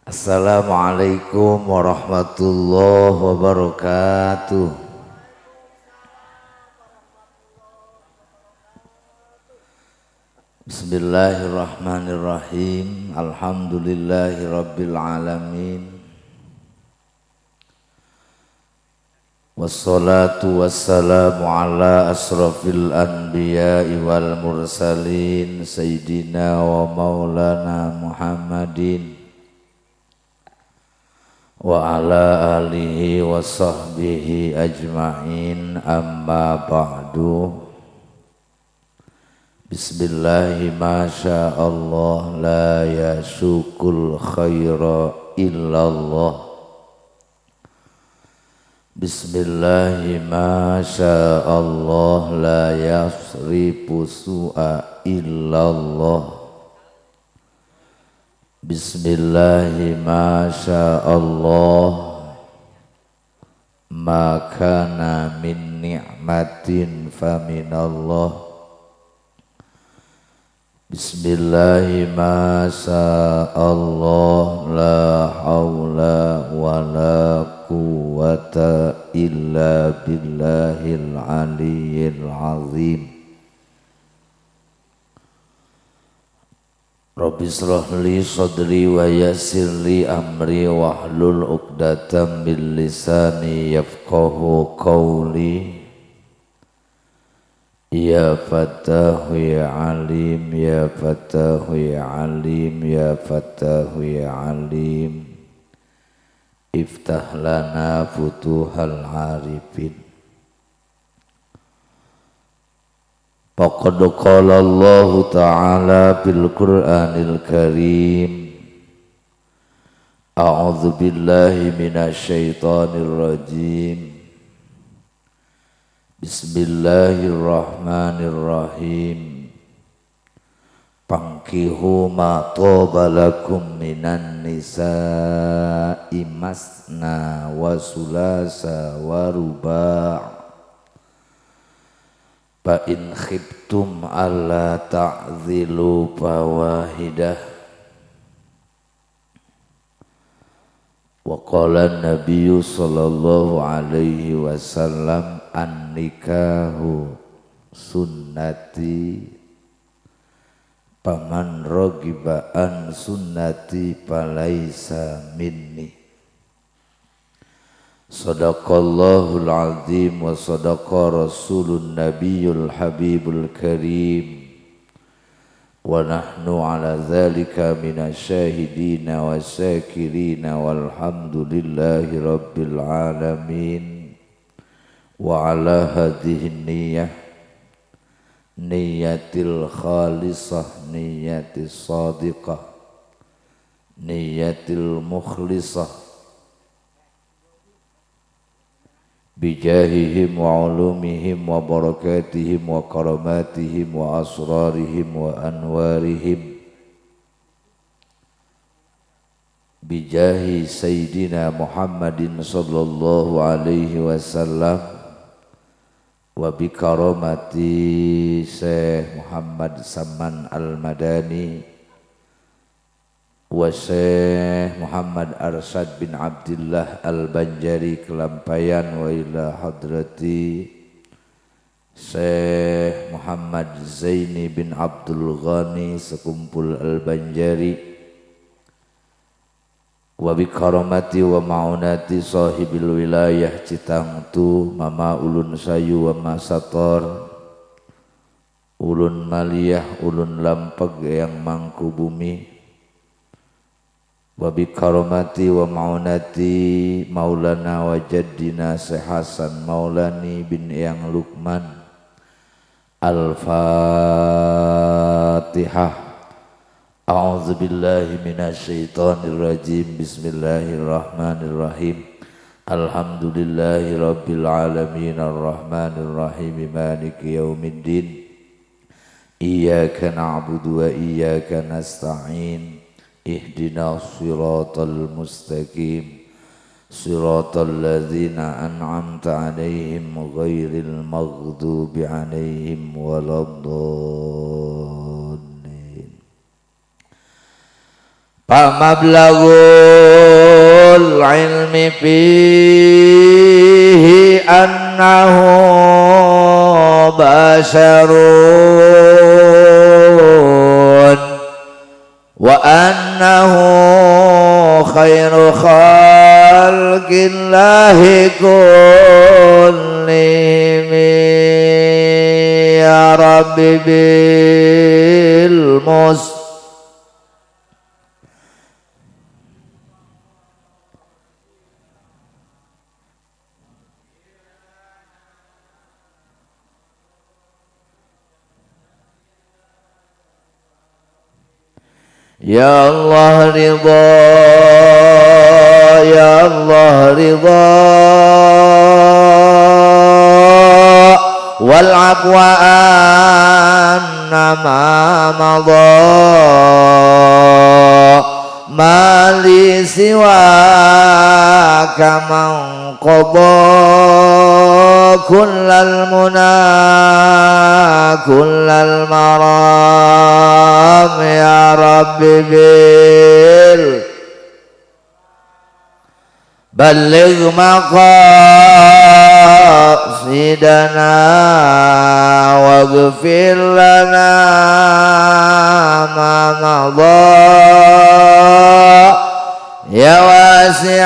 Assalamualaikum warahmatullahi wabarakatuh. Bismillahirrahmanirrahim. Alhamdulillahirabbil alamin. Wassalatu wassalamu ala asrafil anbiya'i wal mursalin sayyidina wa maulana Muhammadin wa ala alihi wa sahbihi ajma'in, amma ba'du. Bismillahi ma sya'allah la yasukul khaira illallah. Bismillahi ma sya'allah la yasrifu su'a illallah. Bismillahi ma sya'allah ma kana min ni'matin faminallah. Bismillahi ma sya'allah la hawla wa la quwwata illa billahil aliyyil azim. Rabbi israh li sadri wa yassir li amri wahlul 'uqdatam min lisani yafqahu qawli. Ya Fattahu ya Alim, ya Fattahu ya Alim, ya Fattahu ya Alim. Iftah lana futuhal arifin. Faqad qala Allah Ta'ala fil Qur'anil Karim. A'udzu billahi minasyaitonir rajim. Bismillahirrahmanirrahim. Fankihu ma thaba lakum minan nisa'i masna wa sulasa wa ruba'. Fa in khiftum alla ta'zilu fawahidah. Wa qala an-nabiyyu sallallahu alaihi wasallam, an-nikahu sunnati faman ragiba an sunnati falaisa minni. Sadaqallahul azim wa sadaqa rasulun nabiyul habibul karim. Wa nahnu ala dhalika minasyahidina wa syakirina walhamdulillahi rabbil alamin. Wa ala hadhihi niyyah niyatil khalisah niyatis sadiqah niyatil mukhlisah bijahihim wa ulumihim wa barakatihim wa karamatihim wa asrarihim wa anwarihim bijahi sayyidina Muhammadin sallallahu alaihi wasallam wa bikaramati Syekh Muhammad Saman Al-Madani wa Syekh Muhammad Arsyad bin Abdullah Al-Banjari Kelampayan wa ila hadrati Syekh Muhammad Zaini bin Abdul Ghani Sekumpul Al-Banjari wa bikaramati wa ma'unati sahibil wilayah Citangtu Mama Ulun Sayu wa Masator Ulun Maliyah Ulun Lampeg yang mangku bumi wa bikaramati wa ma'unati Maulana wa Jaddina Syekh Hasan Maulani bin Eyang Lukman. Al-Fatihah. A'udzu billahi minasyaitonir rajim. Bismillahirrahmanirrahim. Alhamdulillahi rabbil alamin arrahmanir rahim maliki yaumiddin. Iyyaka na'budu wa iyyaka nasta'in. Ihdinas siratal mustaqim siratal ladzina an'amta 'alaihim ghairil maghdubi 'alaihim waladdallin. Pamablagul ilmi fihi annahu basharun wa annahu khairu khalqillahi kullihim. Ya Rabbi bil mus Ya Allah ridha, Ya Allah ridha, wal afwa anna ma madha, ma li siwaka man qada, kullal muna kullal maram. Ya Rabbi bil balligh maqasidana waghfir lana ma madha, ya wasi'al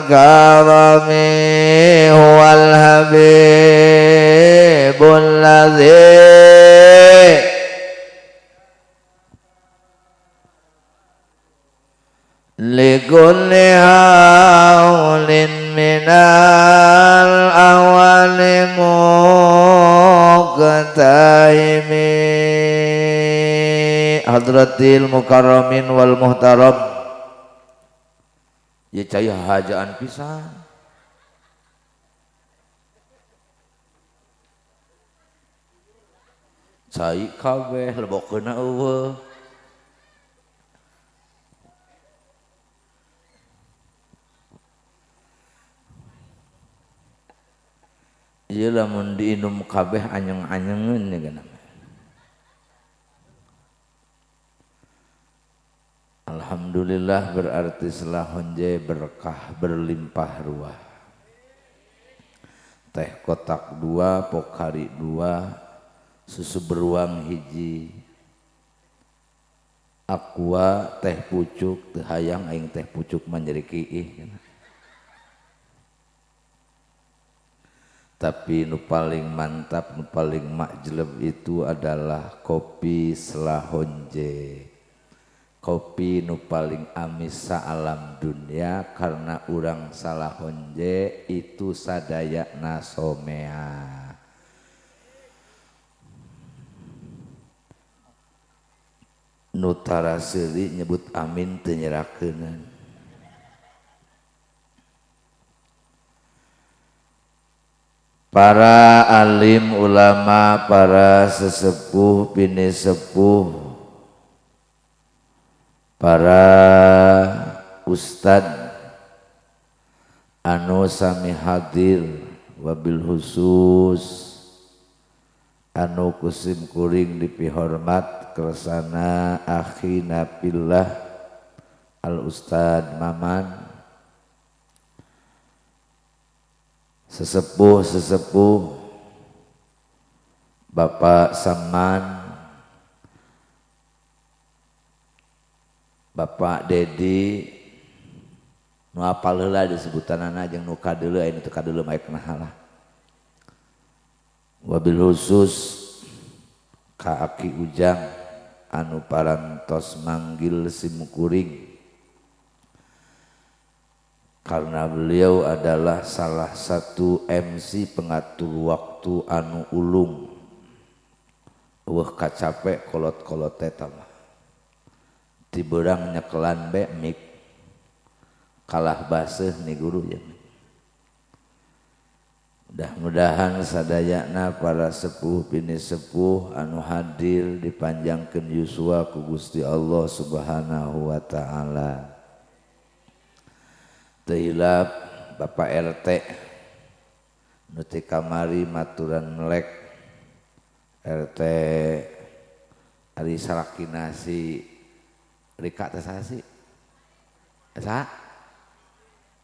karami huwal habibul ladzi likulli haulin minal awali muqtahimi. Hadratil mukarramin wal muhtaram. Ya caya hajaan pisan. Cai kabeh lebokeuna eueuh. Ieu lamun diinum kabeh anyeng-anyengeun ya kana. Alhamdulillah berarti selahonje berkah berlimpah ruah. Teh kotak 2, pokari 2, susu beruang hiji. Aqua teh pucuk, teu hayang aing teh pucuk manjeriki ih. Tapi nu paling mantap, nu paling makjleb itu adalah kopi selahonje. Kopi nu paling amis saalam dunia karena urang salahonje itu sadayana somea. Nu tara seuri nyebut amin teu nyerakeunana. Para alim ulama, para sesepuh, bini sepuh, para ustad anu sami hadir, wabil khusus anu kusim kuring dipihormat kersana akhina billah al ustad Maman, sesepuh-sesepuh Bapak Saman, Bapak Dedi, nu apal heula disebutanana jeung nu kadeuleu aya nu teu kadeuleu mah naha lah. Wabil khusus ka Aki Ujang anu parantos manggil simkuring karena beliau adalah salah satu MC pengatur waktu anu ulung. Eueuh kacape kolot-kolot eta mah. Ti beurang nyekelan be mik kalah baseuh ni guru ya. Mudah-mudahan sadayana para sepuh bini sepuh anu hadir dipanjangkeun yuswa ku Gusti Allah Subhanahu wa taala. Teu hilap Bapak RT nu ti kamari maturan melek RT ari salakina si Rika teh saha sih? Saha?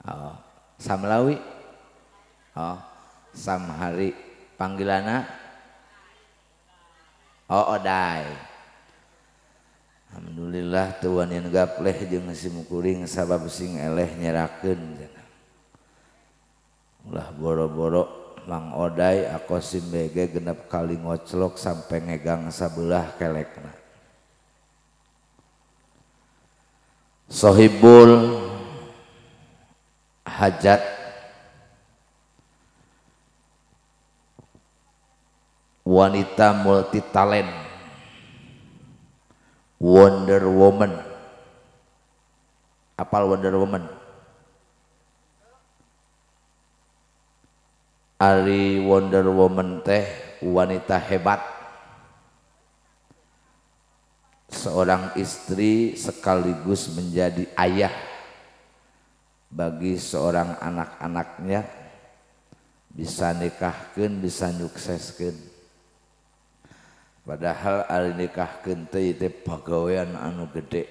Oh, Samlawi. Oh, Samhari panggilanna? Oh, Odai. Alhamdulillah teu wanian gapleh jeung simkuring sabab sing eleh nyerakeun cenah. Ulah boro-boro Mang Odai akosim bege genep kali ngoclok sampai ngegang sabelah kelekna. Sohibul hajat wanita multi talent, Wonder Woman. Apal Wonder Woman? Ari Wonder Woman teh wanita hebat, seorang istri sekaligus menjadi ayah bagi seorang anak-anaknya, bisa nikahkeun, bisa nyukseskeun. Padahal ari nikahkeun teh teh pagawean anu gede,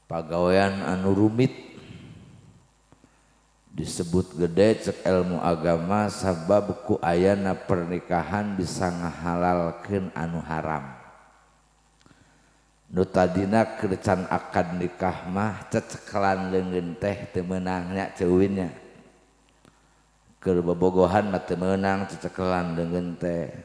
pagawean anu rumit. Disebut gede cek ilmu agama sabab ku ayana pernikahan bisa ngahalalkeun anu haram. Nu tadina keur can akad nikah mah cecekelan leungeun teh teu meunang nya ceuwin nya. Keur bobogohan mah teu meunang cecekelan leungeun teh.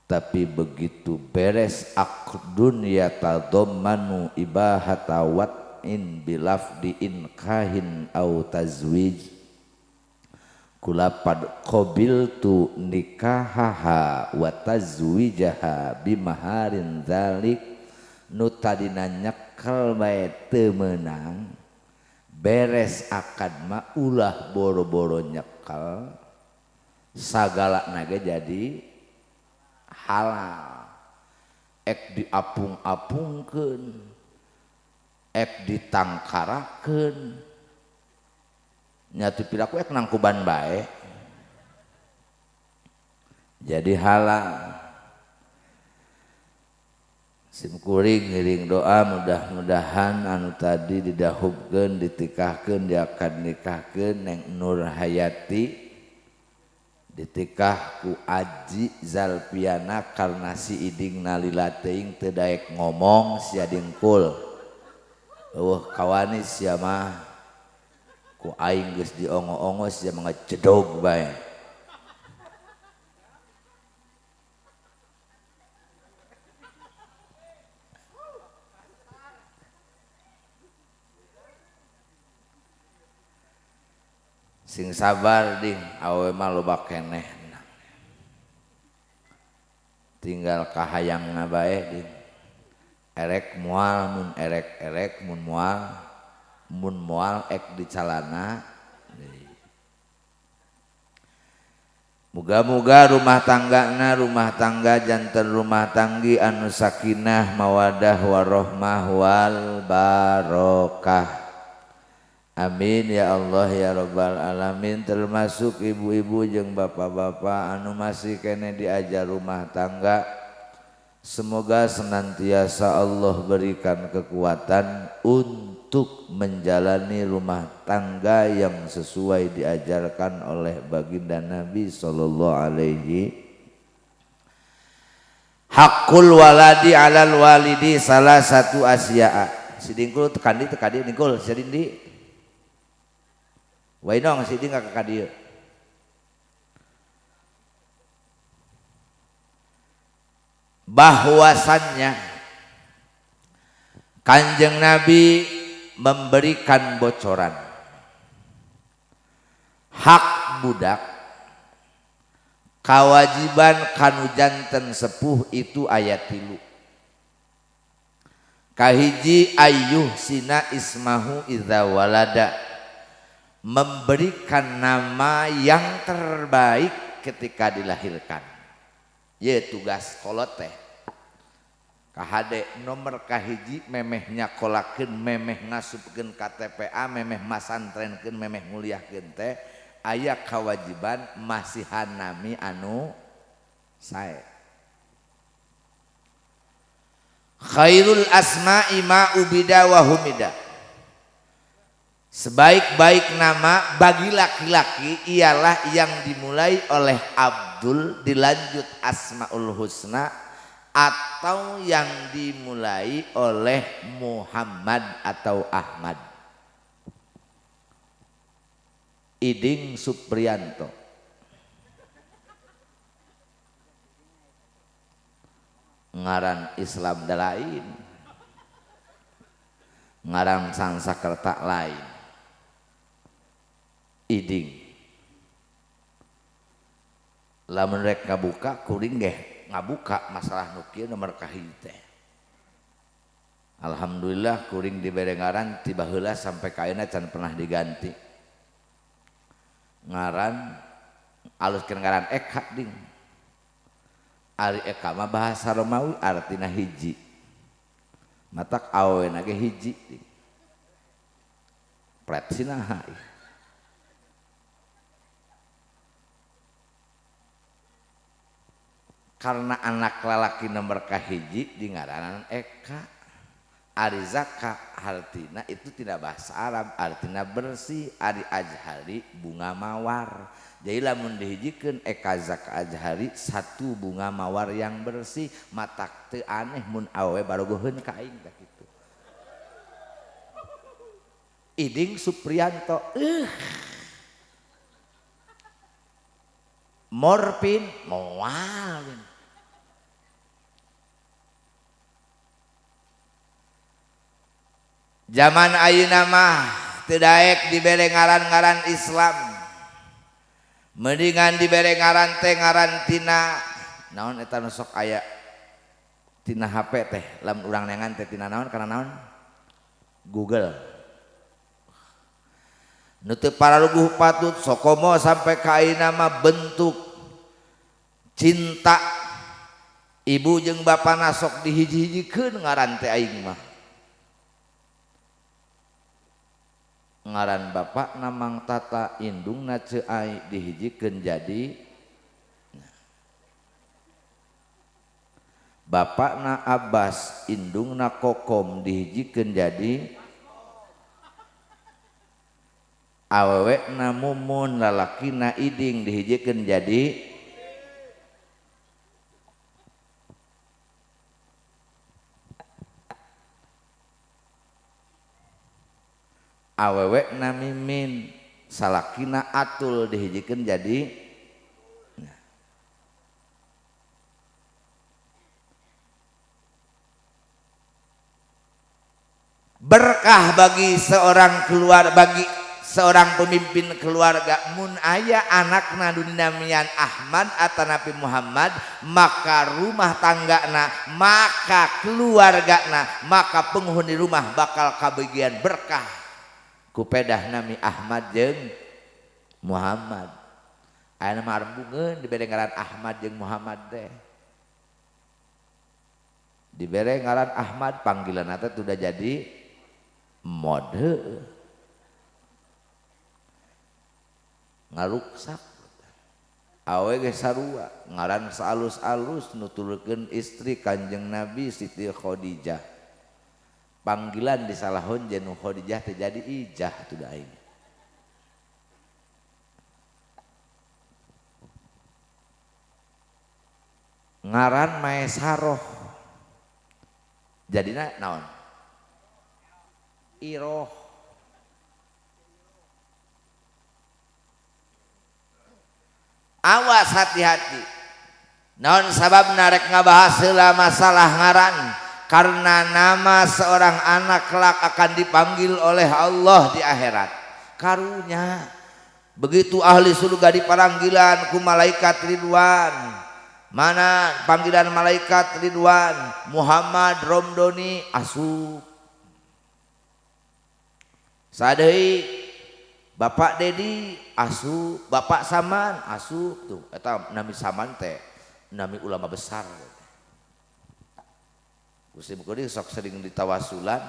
Tapi begitu beres akdun yatadammanu ibahata wat'in bilafdi inkahin au tazwij kulapad qabiltu nikahaha wa tazwijaha bimaharin dzalik. Nu tadina nyekel bae teu meunang, beres akad mah ulah boro-boro nyekel, sagalana ge jadi halal. Ek diapung-apungkeun, ek ditangkarakeun, nyatu piraku ek nangkuban bae jadi halal. Simkuring ngiring doa mudah-mudahan anu tadi didahubkeun, ditikahkeun, diakad nikahkeun Neng Nur Hayati ditikah ku Aji Zalpiana karena si iding nalila teuing teu daek ngomong sia dingkul. Eueuh kawani sia mah ku aing geus diongo-ongo sia mah ngejedog bae. Sing sabar ding, awe mah loba keneh. Tinggal kahayangna bae ding. Erek moal mun erek-erek mun moal ek dicalana. Muga-muga rumah tanggana rumah tangga janten rumah tanggi anu sakinah mawadah warohmah wal barokah. Amin ya Allah ya Rabbal alamin. Termasuk ibu-ibu jeung bapak-bapak anu masih kene diajar rumah tangga, semoga senantiasa Allah berikan kekuatan untuk menjalani rumah tangga yang sesuai diajarkan oleh baginda Nabi sallallahu alaihi. Hakul waladi alal walidi salah satu asya'a. Si dingkul tekan di dingkul si dindi. Wainong si ding ka dieu. Bahwasannya Kanjeng Nabi memberikan bocoran hak budak kewajiban kanu janten sepuh itu ayat 3. Kahiji ayyuh sina ismahu idza walada, memberikan nama yang terbaik ketika dilahirkan. Ye tugas kolot teh. Kahade nomor kahiji memeh nyakolakeun, memeh ngasupkeun KTPA, memeh masantrenkeun, memeh nguliahkeun teh aya kewajiban masihan nami anu sae. Khairul asma'i ma ubida wa humida. Sebaik-baik nama bagi laki-laki ialah yang dimulai oleh Abdul dilanjut Asmaul Husna atau yang dimulai oleh Muhammad atau Ahmad. Iding Supriyanto. Ngaran Islam lain, ngaran Sansakerta lain. Iding lamun rek ngabuka kuring geh ngabuka masalah nu kieu nomor kahiji teh. Alhamdulillah kuring dibere ngaran ti baheula sampai ka ayeuna can pernah diganti. Ngaran aluskeun ngaran Eka ding. Ari Eka mah bahasa Romawi artina hiji. Matak awena ge hiji ding. Pret sinaha. Karena anak lalaki nomor kahiji di ngaranan Eka. Ari Zaka artina itu tidak bahasa Arab, artina bersih. Ari Azhari bunga mawar. Jadi lamun dihijikeun Eka Zaka Azhari satu bunga mawar yang bersih, matak teu aneh mun awewe barogoheun ka aing tah kitu. Iding Supriyanto morfin moal. Zaman ayeuna mah teu daek dibere ngaran-ngaran Islam. Mendingan dibere ngaran teh ngaran tina naon eta nu sok aya tina HP teh lamun urang neangan teh tina naon kana naon? Google. Nu teu pararuguh patut sokomo sampai ka ayeuna mah bentuk cinta ibu jeung bapana sok dihiji-hijikeun ngaran teh aing mah. Ngaran bapak namang Tata indungna Ceu Ai dihijikeun jadi bapakna Abbas indungna Kokom dihijikeun jadi awewena Mumun lalakina Iding dihijikeun jadi awewe na Mimin salakina Atul dihijikeun jadi berkah bagi seorang keluar, bagi seorang pemimpin keluarga mun aya anakna nu dinamian Ahmad atanapi Muhammad, maka rumah tanggana, maka keluargana, maka penghuni rumah bakal kabagian berkah ku pedah nami Ahmad jeung Muhammad. Ayeuna mah arembungeun dibere ngaran Ahmad jeung Muhammad teh. Dibere ngaran Ahmad panggilanna teh sudah jadi mode. Ngaruksak. Awe ge sarua ngaran saalus-alus nutulkeun istri Kanjeng Nabi Siti Khadijah. Panggilan disalahon jeung Khadijah teh jadi ijah tuh aing. Ngaran Maesaroh jadina naon? Iroh. Awas hati-hati. Naon sabab narek ngabahas heula masalah ngaran? Karena nama seorang anak kelak akan dipanggil oleh Allah di akhirat. Karunya begitu ahli surga diparanggilan ku malaikat Ridwan. Mana panggilan malaikat Ridwan? Muhammad Romdoni asup. Sadeui Bapak Dedi asup, Bapak Saman asup tuh. Eta nami Saman teh nami ulama besar. Gusti Mukuring sok sering ditawasulan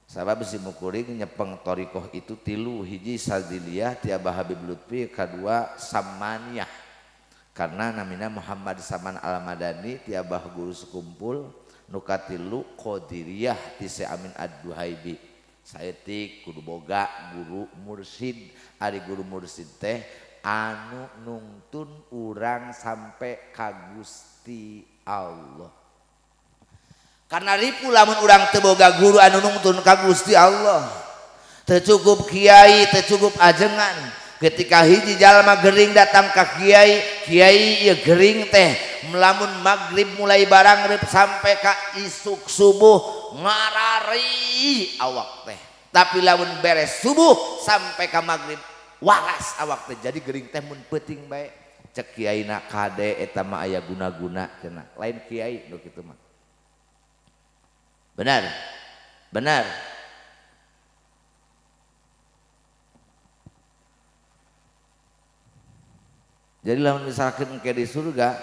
sabab si Mukuring nyepeng thariqah itu tilu, hiji Saziliyah ti Abah Habib Lutfi, kadua Samaniyah karena namina Muhammad Saman Al-Madani ti Abah guru sekumpul, Nu katilu Qadiriyah ti Syekh Amin Ad-Duhaibi. Saeutik kudu boga guru mursyid. Ari guru mursyid teh anu nungtun urang sampai ka Gusti Allah. Karena ripu lamun urang teu boga guru anu nungtun ka Gusti Allah. Teu cukup kiai, teu cukup ajengan. Ketika hiji jalma gering datang ka kiai, kiai ieu gering teh melamun magrib mulai barangrep sampai ka isuk subuh ngarari awak teh. Tapi lamun beres subuh sampai ka magrib waras awak teh. Jadi gering teh mun peuting bae. Cek kiai na kade eta mah aya guna-guna cenah. Lain kiai nu kitu mah. Benar. Benar. Jadi lamun misalkan engke di surga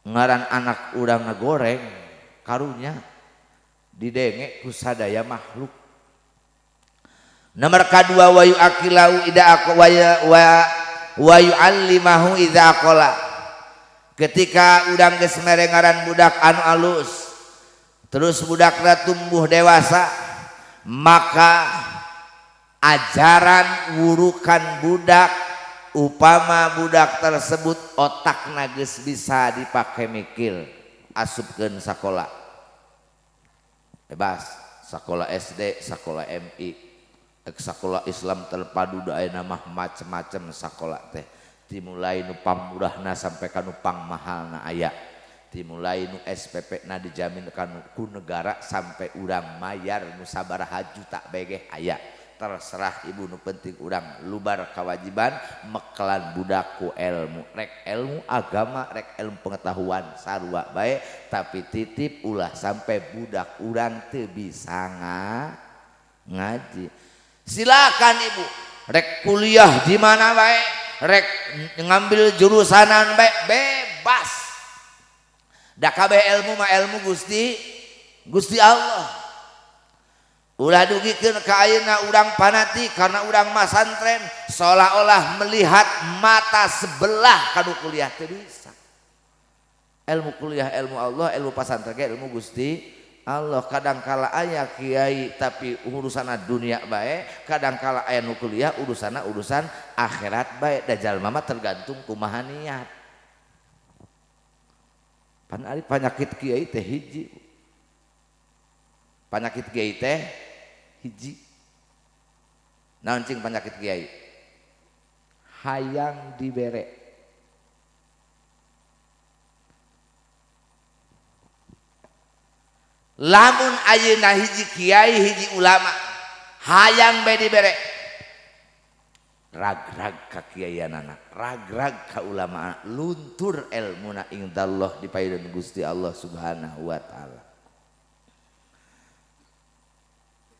ngaran anak urang ngagoreng karunya didenge ku sadaya makhluk. Nomor kadua wa yu'aqilahu idza wa yu'allimahu idza aqala. Ketika urang geus mere ngaran budak anu alus, terus budakna tumbuh dewasa, maka ajaran wurukan budak upama budak tersebut otakna geus bisa dipake mikir, asupkeun sakola. Bebas, sakola SD, sakola MI, sakola Islam terpadu da ayeuna mah macem-macem sakola teh. Dimulai nu pangmurahna sampai ka nu pangmahalna aya. Dimulai nu SPP na dijamin kanu ku negara sampai urang mayar nu sabaraha juta begeh aya. Terserah ibu nu penting urang lubar kewajiban mekelan budak ku ilmu, rek ilmu agama, rek ilmu pengetahuan sarua bae, tapi titip ulah sampai budak urang teu bisa ngaji. Silakan ibu rek kuliah di mana bae, rek ngambil jurusanan bae, bebas. Da kabeh ilmu mah ilmu Gusti Allah. Ulah dugikeun ka ayeuna urang fanatik karena urang masantren seolah-olah melihat mata sebelah kanu kuliah teu bisa. Ilmu kuliah ilmu Allah, ilmu pasantren ge ilmu Gusti Allah. Kadang kala aya kiai tapi urusanna dunia bae, kadang kala aya nu kuliah urusanna urusan akhirat bae. Da jalma mah tergantung kumaha niat. Pan ari panyakit kiai teh hiji. Panyakit kiai teh hiji. Naon cing panyakit kiai? Hayang dibere. Lamun ayeuna hiji kiai hiji ulama hayang bae dibere, rag-rag ka kiaianana, rag-rag ka ulama, luntur elmuna indallah dipayun Gusti Allah Subhanahu wa taala.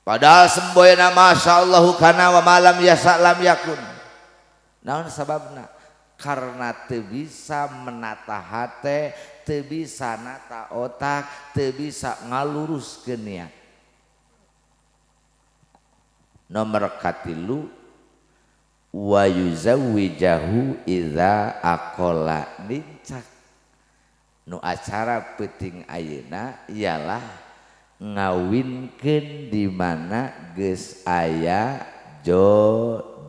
Padahal semboyana masyaallahu kana wa malam yasa lam yakun. Naon sababna? Karena teu bisa menata hate, teu bisa nata otak, teu bisa ngaluruskeun niat. Nomor katilu wa yuzawwijahu idza aqala. Nincak nu acara peuting ayeuna ialah ngawinkeun di mana geus aya jodona.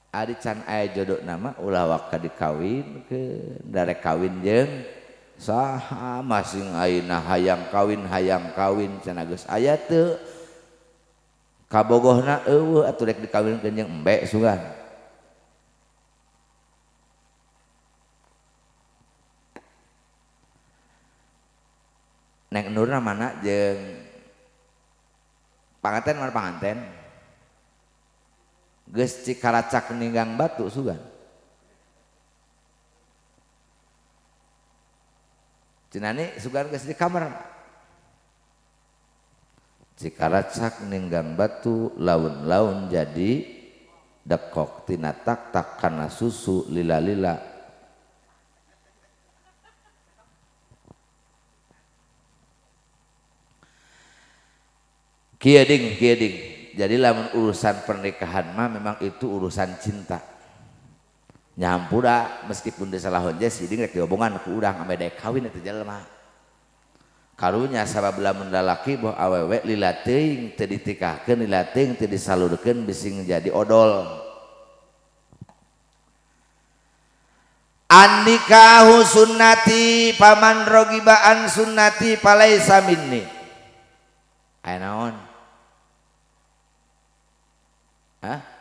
Ari can aya jodona mah ulah waka dikawinkeun, darek kawin jeung saha masing ayeuna hayang kawin cenah geus aya teu kabogohna eueuh atuh rek dikawinkeun jeung embe sugan. Neng Nurna mana jeung panganten mana panganten geus cikaracak ninggang batu sugan. Cinani sugan geus di kamar. Cikaracak ninggang batu laun-laun jadi dekok tina tak-tak kana susu lila-lila. Kieu ding. Jadi lamun urusan pernikahan mah memang itu urusan cinta. Nyampura meskipun di salah honje si iding rek diobongan ku urang ame daek kawin eta jelema. Karunya sabab lamun lalaki boh awewe lila teuing teu ditikahkeun lila teuing teu disalurkeun bisi jadi odol. Andikahu sunnati paman rogibaan sunnati palaisa minni. Aya naon? Hah?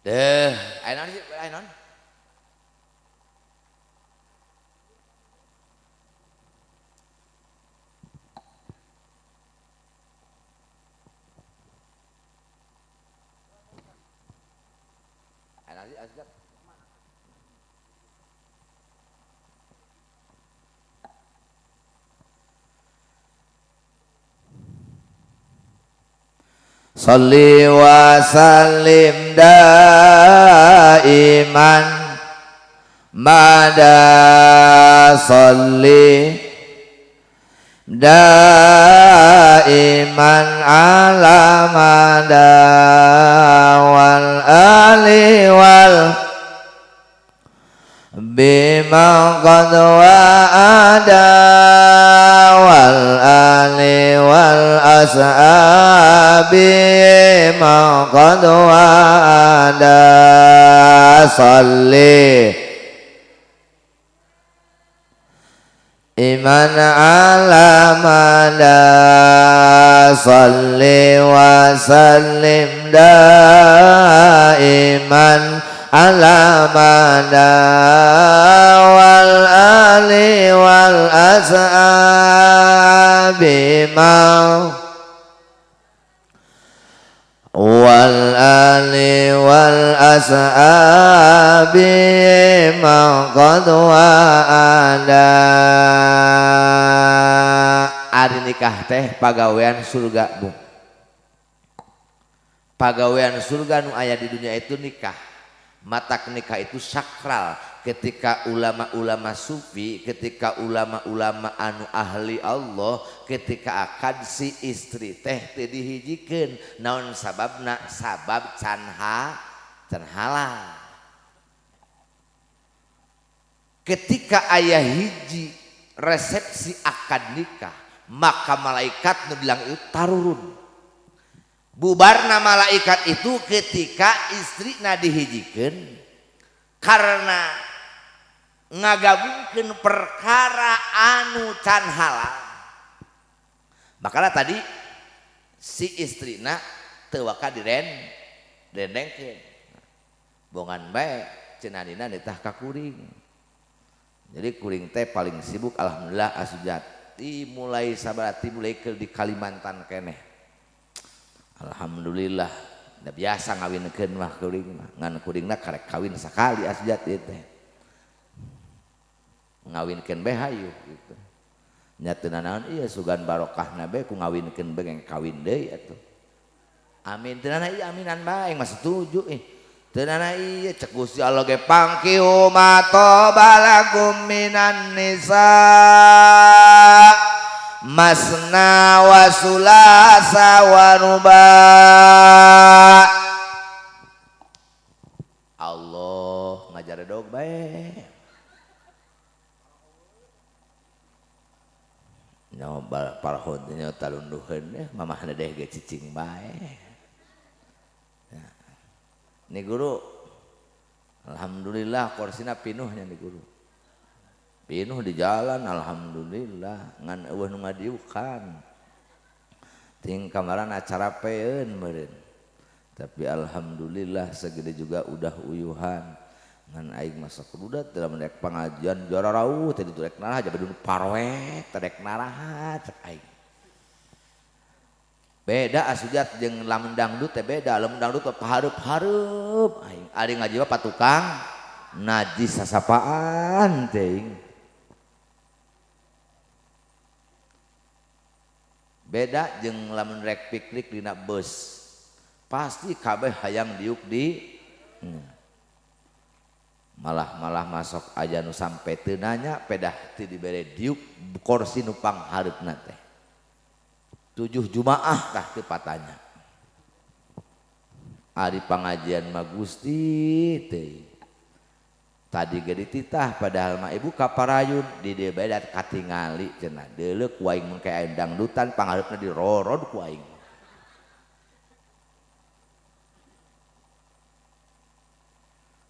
Deh, ayo non sih, ayo non. Ayo non sih, ayo. Salli wa sallim daiman mada salli daiman ala mada wal ali wal bima qad wa'ada wal ali wal ashabi ma qad wa'ada salli iman ala mada salli wa sallim daiman ala mada wal ali wal ashabi ma wal ali wal ashabi ma qad wa'ada. Ari nikah teh pagawean surga, Bu. Pagawean surga nu aya di dunia itu nikah. Matak nikah itu sakral. Ketika ulama-ulama sufi, ketika ulama-ulama anu ahli Allah, ketika akad si istri teh teu dihijikeun. Naon sababna? Sabab can halal. Ketika aya hiji resepsi akad nikah, maka malaikat nu bilang itu tarurun. Bubarna malaikat itu ketika istrina dihijikeun karena ngagabungkeun perkara anu can halal. Makanya tadi si istrina teu waka direndengkeun. Bongan bae cenah dina nitah ka kuring. Jadi kuring teh paling sibuk alhamdulillah asujati mulai sabarati mulai ke di Kalimantan keneh. Alhamdulillah, da biasa ngawinkeun mah kuring mah. Ngan kuringna karek kawin sakali asjat ieu teh. Ngawinkeun bae hayu gitu. Nya teu nanaon ieu sugan barokahna bae ku ngawinkeun bae kawin deui atuh. Amin teu nanaon ieu aminan bae mah setuju ih. Teu nanaon ieu cek Gusti Allah ge pangkihu ma tobalakum minan nisa. Masna wa sulasa wa ruba. Allah ngajar dog bae. Nyoba parhon nya talunduheun mamahna deh ge cicing bae. Ni guru alhamdulillah korsina pinuhnya ni guru. Pinuh di jalan alhamdulillah ngan eueuh nu ngadiukan. Ting kamaran acara peun meureun. Tapi alhamdulillah segede juga udah uyuhan. Ngan aing masa kududat dalam rek pengajian juara rauh tadi rek naraha jabadun parwek rek naraha cek aing. Beda asujat jeung lamun dangdut teh beda, lamun dangdut teh pahareup-hareup aing. Ari ngaji mah patukang najis sasapaan teh. Beda jeung lamun rek piknik dina bus. Pasti kabeh hayang diuk di malah-malah masuk aja nu sampai teu nanya pedah teu dibere diuk kursi nu panghareupna teh. 7 Jumaah tah teu patanya. Ari pangajian mah Gusti teh. Tadi ge dititah padahal mah ibu kaparayun di dieu bae dat katingali cenah. Deuleu ku aing mun kae aya dangdutan panghareupna dirorod ku aing.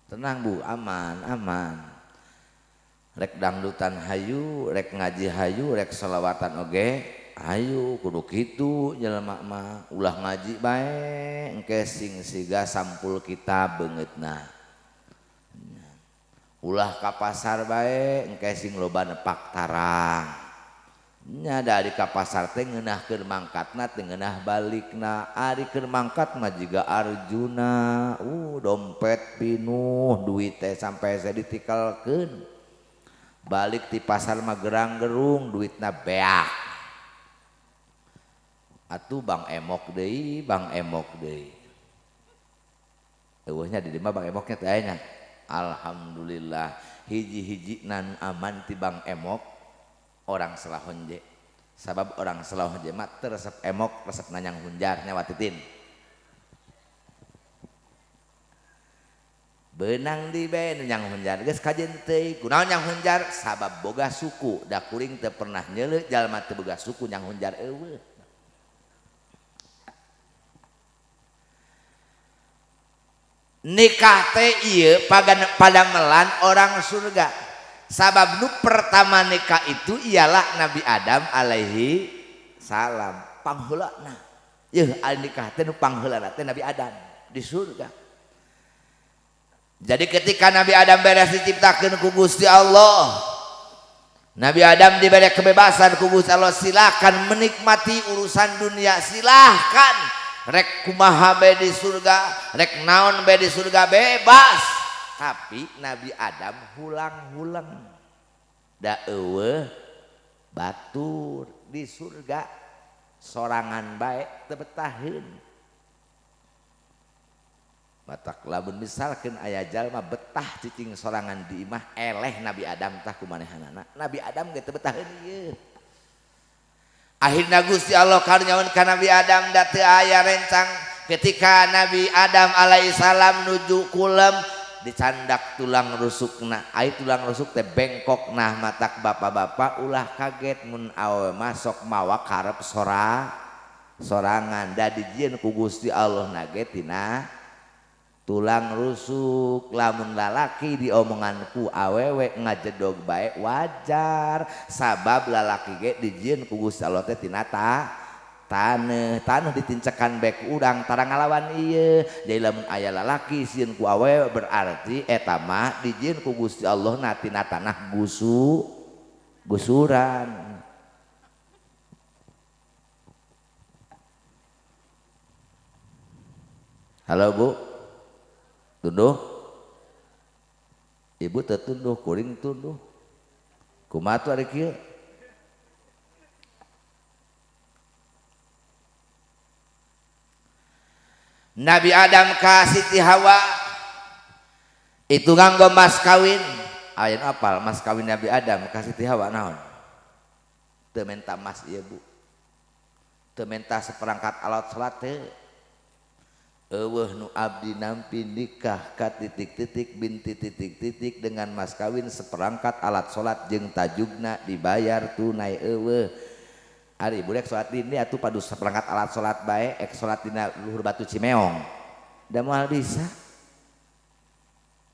Tenang Bu, aman, aman. Rek dangdutan hayu, rek ngaji hayu, rek selawatan oge hayu, kudu kitu jelema mah. Ulah ngaji bae, engke sing siga sampul kita beungeutna. Ulah ka pasar bae, engke sing loba nepak tarang. Nya da ari ka pasar teh ngeunah keur mangkatna teu ngeunah balikna. Ari keur mangkat mah jiga Arjuna, dompet pinuh, duit teh sampai saya ditikalkeun. Balik ti pasar mah gerang-gerung, duitna beak. Atuh Bang Emok deui, Bang Emok deui. Eueuhnya di dieu mah Bang Emoknya teh aya nya. Alhamdulillah hiji-hiji nan aman ti Bang Emok. Orang Selahonje, sabab orang Selahonje mah teu resep emok, resep nanyang hunjar nyawa titin. Benang di bae nu nyang hunjar geus kajen teuing. Kunaon nyang hunjar? Sabab boga suku, da kuring teu pernah nyeuleuh jalma teu boga suku nyang hunjar eueuh. Nikah teh ieu padamelan orang surga. Sabab nu pertama nikah itu ialah Nabi Adam alaihi salam pangheulana. Yeuh ari nikah teh nu pangheulana teh Nabi Adam di surga. Jadi ketika Nabi Adam beres diciptakeun ku Gusti Allah, Nabi Adam diberi kebebasan ku Gusti Allah, silakan menikmati urusan dunia, silahkan. Rek kumaha bae di surga, rek naon bae di surga bebas. Tapi Nabi Adam hulang-hulang da eueuh batur di surga sorangan bae teu betaheun. Batak lamun misalkeun aya jalma betah cicing sorangan di imah eleh Nabi Adam tah kumanehanana. Nabi Adam ge teu betaheun ieu. Akhirna Gusti Allah karunyaun ka Nabi Adam da teu aya rencang ketika Nabi Adam alaihissalam nuju kulem dicandak tulang rusukna, ai tulang rusuk teh bengkok. Nah matak bapak-bapak ulah kaget mun awewe masuk mawa karep sorangan da dijieun ku Gusti Allah nage tina tulang rusuk. Lamun lalaki diomongan ku awewe ngajedog bae wajar, sabab lalaki ge dijieun ku Gusti Allah teh tina taneuh, taneuh ditincekan bae ku urang tara ngalawan ieu. Jadi lamun aya lalaki sieun ku awewe berarti eta mah dijieun ku Gusti Allah na tina tanah gusuran. Halo Bu, tunduh. Ibu teu tunduh, kuring tunduh. Kumaha tuh ari kieu? Nabi Adam ka Siti Hawa itu nganggo mas kawin. Aya nu apal mas kawin Nabi Adam ka Siti Hawa naon? Teu menta mas ieu Bu. Teu menta seperangkat alat salat teu. Eueuh nu abdi nampi nikah ka titik-titik binti titik-titik dengan mas kawin seperangkat alat salat jeung tajugna dibayar tunai eueuh. Ari ibu rek salat dini atuh padu seperangkat alat salat bae ek salat dina luhur batu Cimeong. Da moal bisa.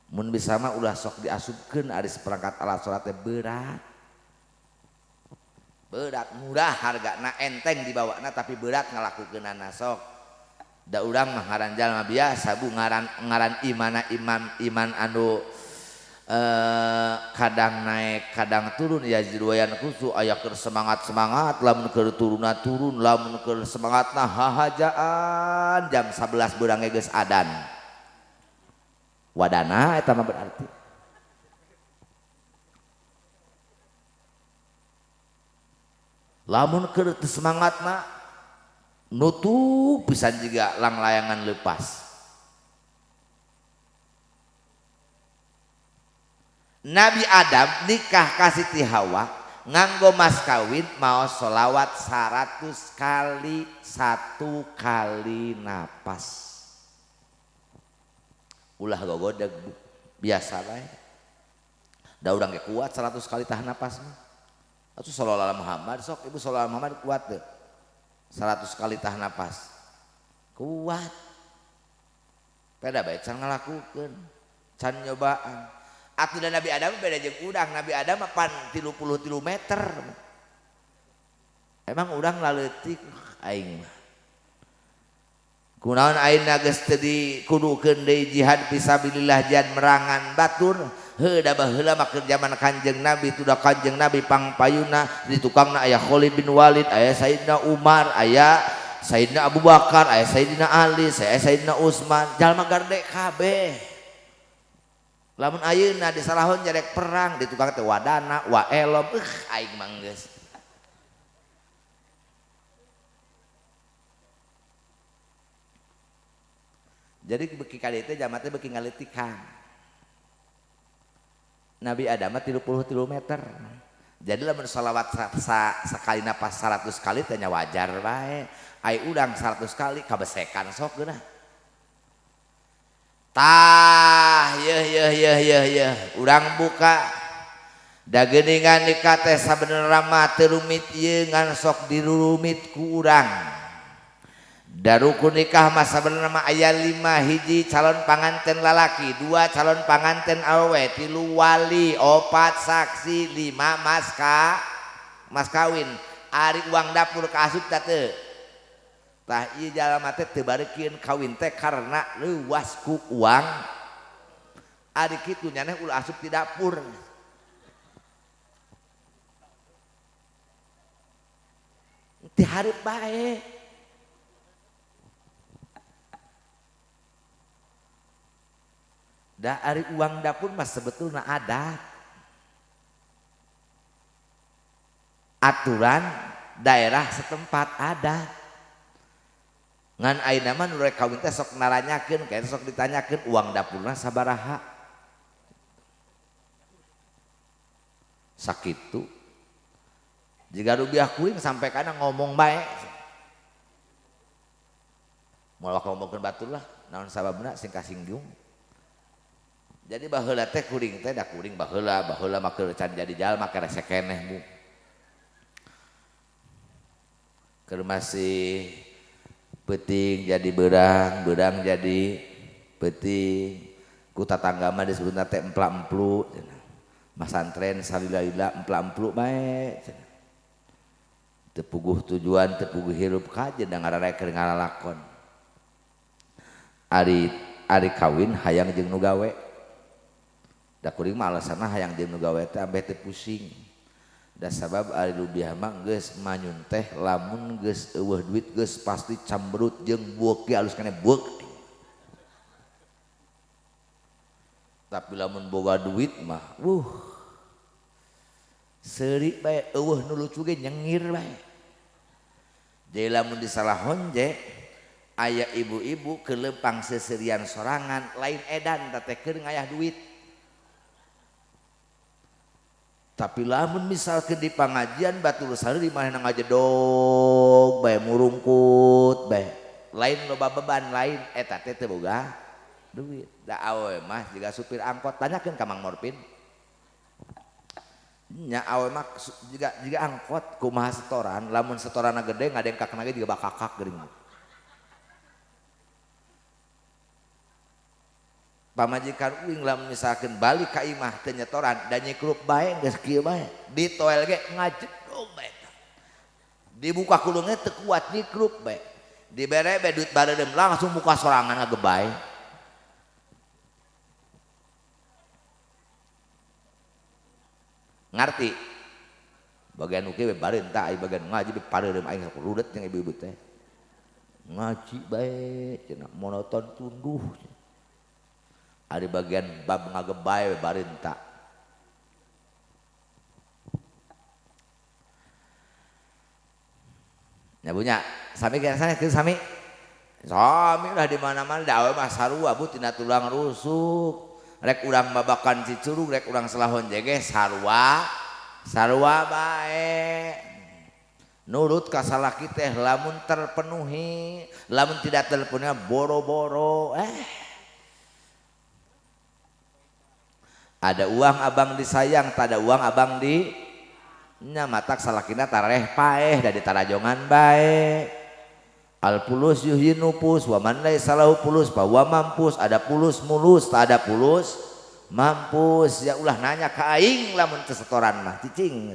Mun bisa mah ulah sok diasupkeun ari seperangkat alat salat teh berat. Berat murah hargana enteng dibawana tapi berat ngalakukeunana sok. Da urang mah ngaran jalma biasa bu ngaran imana iman anu kadang naik kadang turun ya jiruayan kusu aya keur semangat-semangat lamun keur turunna turun lamun keur semangatna hahajaan jam 11 beurang geus adan wadana eta mah berarti lamun keur teu semangatna nutup pisan jiga langlayangan lepas. Nabi Adam nikah ka Siti Hawa nganggo mas kawin mau sholawat 100 kali 1 kali napas. Ulah gogodeg biasa bae. Da urang ge kuat 100 kali tahan napas mah. Atuh sholawat Muhammad sok ibu sholawat Muhammad kuat teu? 100 kali tahan napas. Kuat. Peda bae can ngalakukeun, can nyobaan. Atuh da Nabi Adam beda jeung urang, Nabi Adam mah pan 33 meter. Emang urang laleutik aing mah. Kunaon ayeuna geus teu dikudukeun deui jihad fisabilillah jihad merangan batur. Heuh da baheula mah keur zaman Kanjeng Nabi tu da Kanjeng Nabi pangpayuna di tukangna aya Khalid bin Walid, aya Sayyidina Umar, aya Sayyidina Abu Bakar, aya Sayyidina Ali, aya Sayyidina Utsman, jalma garde kabeh. Lamun ayeuna disalahon jarek perang di tukang teh wadana wa elom aing mah geus. Jadi beuki ka dieu teh jalma teh beuki ngaleutikan. Nabi Adam mah 33 meter. Jadi lamun sholawat sakali napas 100 kali teh nya wajar bae. Ai urang 100 kali kabesekan sok geunah. Tah yeuh yeuh yeuh yeuh yeuh urang buka da geuningan nikah teh sabenerna mah teu rumit ieu ngan sok dirurumit ku urang. Da rukun nikah mah sabenerna mah aya 5 hiji calon panganten lalaki, 2 calon panganten awewe, 3 wali, 4 saksi, 5 mas kawin. Ari uang dapur kaasup tah teu? Tah ieu jalma teh teu bareukeun kawin teh karena leuwas ku uang. Ari kitu nyaneh ulah asup ti dapur. Ti hareup bae. Da ari uang dapur mah sebetulna ada aturan daerah setempat ada. Ngan ayeuna mah nu rek kawin teh sok naranyakeun, kayak sok ditanyakeun uang dapurna sabaraha. Sakitu. Jiga rupiah kuring sampai kana ngomong bae. Moal ngomongkeun batur lah, naon sababna sing kasinggung. Jadi baheula teh kuring teh da kuring baheula, baheula mah keur can jadi jalma kerese keneh bu. Keur masih peuting jadi beurang, beurang jadi peuting. Ku tatangga mah disebutna teh empla-emplu cenah. Masantren salila-lila empla-emplu bae cenah. Teu puguh tujuan, teu puguh hirup kajen da ngararek keur ngalalakon. Ari kawin hayang jeung nu gawe. Da kuring mah alasanna hayang jeung nu gawe teh ambeh teu pusing. Da sabab ari rubiah mah geus manyun teh lamun geus eueuh duit geus pasti camberut jeung bueuk ge alus keneh bueuk. Tapi lamun boga duit mah seuri bae eueuh nu lucu ge nyengir bae. Jadi lamun disalahon je aya ibu-ibu keur leumpang seuseurian sorangan lain edan teh keur ngayah duit. Tapi lamun misalkan di pangajian batur sari di mana ngajedog bae murungkut bae lain loba beban lain eta teh teu boga duit. Da awe mah jiga supir angkot tanyakeun ka Mang Morpin. Nya awe mah jiga angkot kumaha setoran lamun setoranna gede ngadengkakna ge jiga bakakak geuning. Pamajikan uing lamun misalkan balik ka imah teu nyetoran da nyekrup bae geus kieu bae ditoel ge ngajedog bae. Dibuka kulungnya teu kuat nyikrup bae. Dibere bae duit bareudem langsung muka sorangan ngagebay. Ngarti? Bagian nu kieu bareun tah bagian ngaji pareudem aing sok rudet jeung ibu-ibu teh. Ngaji bae cenah monoton tunduh. Ari bagian bab ngagebay bareun tah. Nyabunya sami sana kieu sami. Sami lah di mana-mana da awe mah sarua bu tina tulang rusuk. Rek urang babakan Cicurug, rek urang Selahon jege sarua. Sarua bae. Nurut ka salaki teh lamun terpenuhi, lamun tidak terpenuhi boro-boro. Ada uang abang disayang, tak ada uang abang di nya matak salakina tareh paeh da ditarajongan bae. Al pulus yuhyi nupus wa man laisa lahu pulus fa huwa mampus. Ada pulus mulus, tak ada pulus mampus. Ya ulah nanya ka aing lamun teu setoran mah cicing.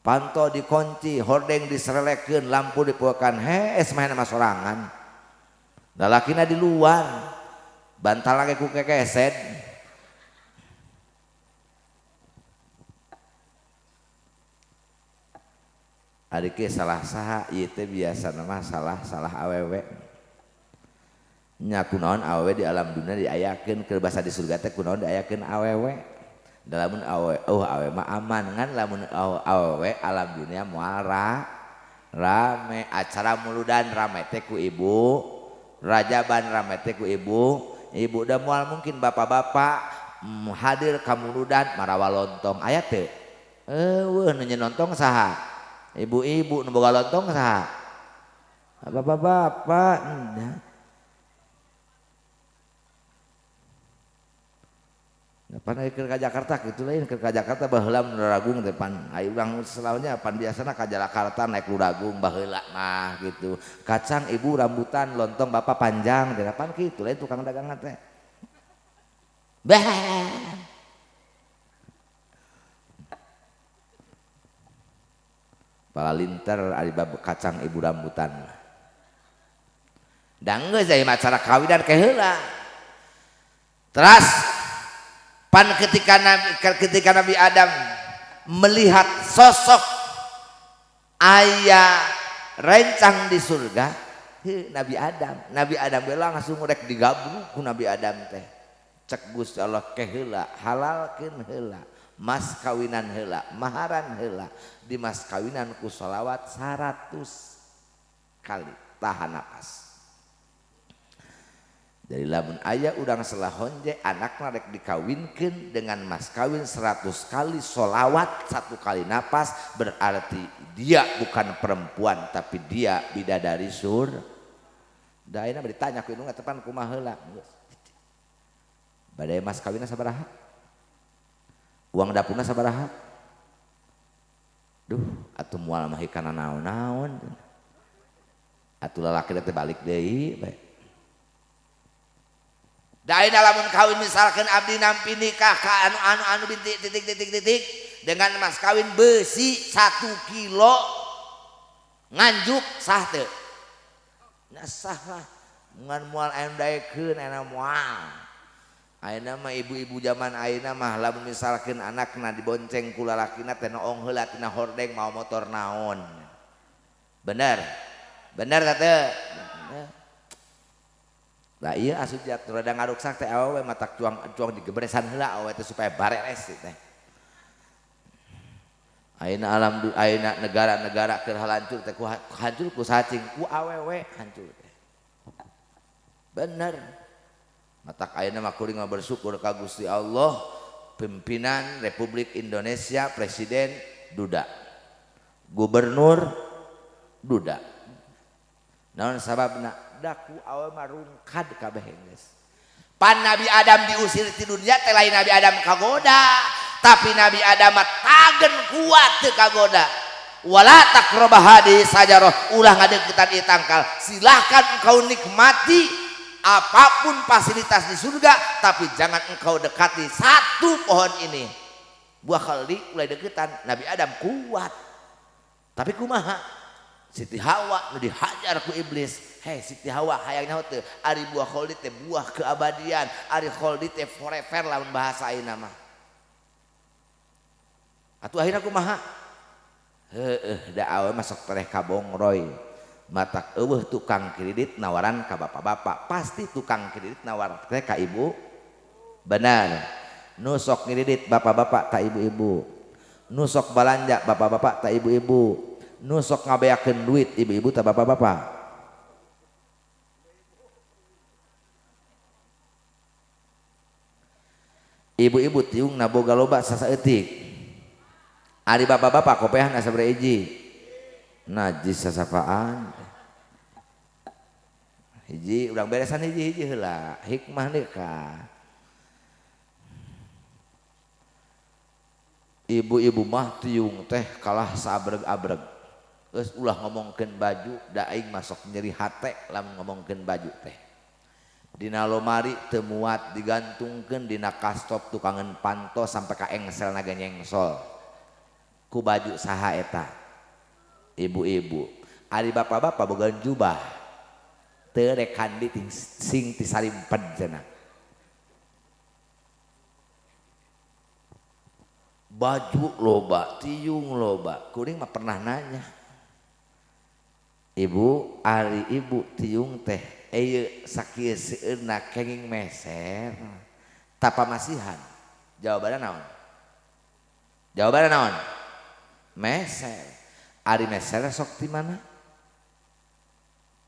Panto dikunci, hordeng diserelekeun, lampu dipoekan, hees mah mah sorangan. Lalakina di luar, bantal lagi ku kekeset. Ari ke salah saha ieu teh biasana mah salah awewe. Nya kunaon awewe di alam dunia diayakeun keur basa di surga teh kunaon diayakeun awewe. Da lamun awewe oh awewe mah aman ngan lamun awewe alam dunia moal rame acara muludan rame teh ku ibu, rajaban rame teh ku ibu, ibu da moal mungkin bapak-bapak hadir ka muludan marawa lontong aya teu? Eueuh nu nyeun lontong saha? Ibu-ibu nu boga lontong saha? Bapak-bapak. Nah, pan keur ka Jakarta kitu lain keur ka Jakarta baheula mun Luragung teh pan ai urang selalunya pan biasana ka Jakarta naik Luragung baheula mah gitu. Kacang ibu rambutan lontong bapak panjang teh pan kitu lain tukang dagangan teh. Bah. Palalinter ari bab kacang ibu rambutan. Da geus aya acara kawinan ke heula. Teras pan ketika Nabi Adam melihat sosok aya rencang di surga, Nabi Adam langsung rek digabruk ku Nabi Adam teh. Cek Gusti Allah ke heula, halalkeun heula. Mas kawinan heula, maharan heula, di mas kawinan ku sholawat 100 kali tahan napas. Jadi lamun aya urang selahonje anakna rek dikawinkeun dengan mas kawin 100 kali sholawat 1 kali napas, berarti dia bukan perempuan tapi dia bidadari sur. Da ayeuna bade ditanya ku indung eta pan kumaha heula. Bade mas kawinna sabaraha? Uang dapurna sabaraha? Duh, atuh moal mah kana naon-naon. Atuh lalaki teh balik deui bae. Da ayeuna lamun kawin misalkan abdi nampi nikah ka anu-anu binti titik titik titik dengan mas kawin besi 1 kilo nganjuk sah teu? Nah sah lah. Ngan moal anu daekeun anu moal. Ayeuna mah ibu-ibu zaman ayeuna mah lamun misalkeun anakna dibonceng ku lalakina teh noong heula tina hordeng mau motor naon. Bener? Bener teh teu? Lah ieu asup jat rada ngaruksak teh awewe matak cuang digebresan heula awewe teh supaya bareres teh. Ayeuna alam ayeuna negara-negara keur hancur teh ku hancur ku sacing ku awewe hancur teh. Bener. Matak ayeuna mah kuring mah bersyukur ka Gusti Allah, pimpinan Republik Indonesia Presiden duda, gubernur duda. Naon sababna? Da ku awewe mah rungkad kabeh geus. Pan Nabi Adam diusir ti dunia teh lain Nabi Adam kagoda, tapi Nabi Adam mah tagen kuat teu kagoda. Wala taqrabah hadhihi sajarah, ulah ngadeukeutan ieu tangkal. Silahkan engkau nikmati apapun fasilitas di surga, tapi jangan engkau dekati satu pohon ini. Buah khaldi mulai deketan Nabi Adam kuat. Tapi kumaha? Siti Hawa nu dihajar ku iblis. Hei Siti Hawa hayang nyaho teu? Ari buah kholdi teh buah keabadian, ari kholdi teh forever lamun bahasa ayeuna mah. Atuh akhirna kumaha? Heueuh da awe masuk tereh ka bongroy. Matak eueuh tukang kredit nawaran ka bapak-bapak, pasti tukang kredit nawar teh ka ibu. Benar. Nu sok ngredit bapak-bapak ta ibu-ibu. Nu sok balanja bapak-bapak ta ibu-ibu. Nu sok ngabeakeun duit ibu-ibu ta bapak-bapak. Ibu-ibu tiungna boga loba sasaeutik. Ari bapak-bapak kopehan sabaraha hiji. Najis sasapaan. Hiji urang beresan hiji-hiji heula, hikmah nikah. Ibu-ibu mah tiung teh kalah sabreg-abreg. Geus ulah ngomongkeun baju, da aing masuk nyeri hate lamun ngomongkeun baju teh. Dina lomari teu muat digantungkeun dina kastop tukangeun panto sampai ka engsel naga nyengsol. Ku baju saha eta? Ibu-ibu. Ari bapak-bapak boga jubah. Teu rek kandi sing tisarimpen cenah. Baju loba, tiung loba. Kuring mah pernah nanya. Ibu, ari ibu tiung teh ieu sakieu seueurna kenging meser. Tapa masihan? Jawabanna naon? Jawabanna naon? Meser. Ari meser sok di mana?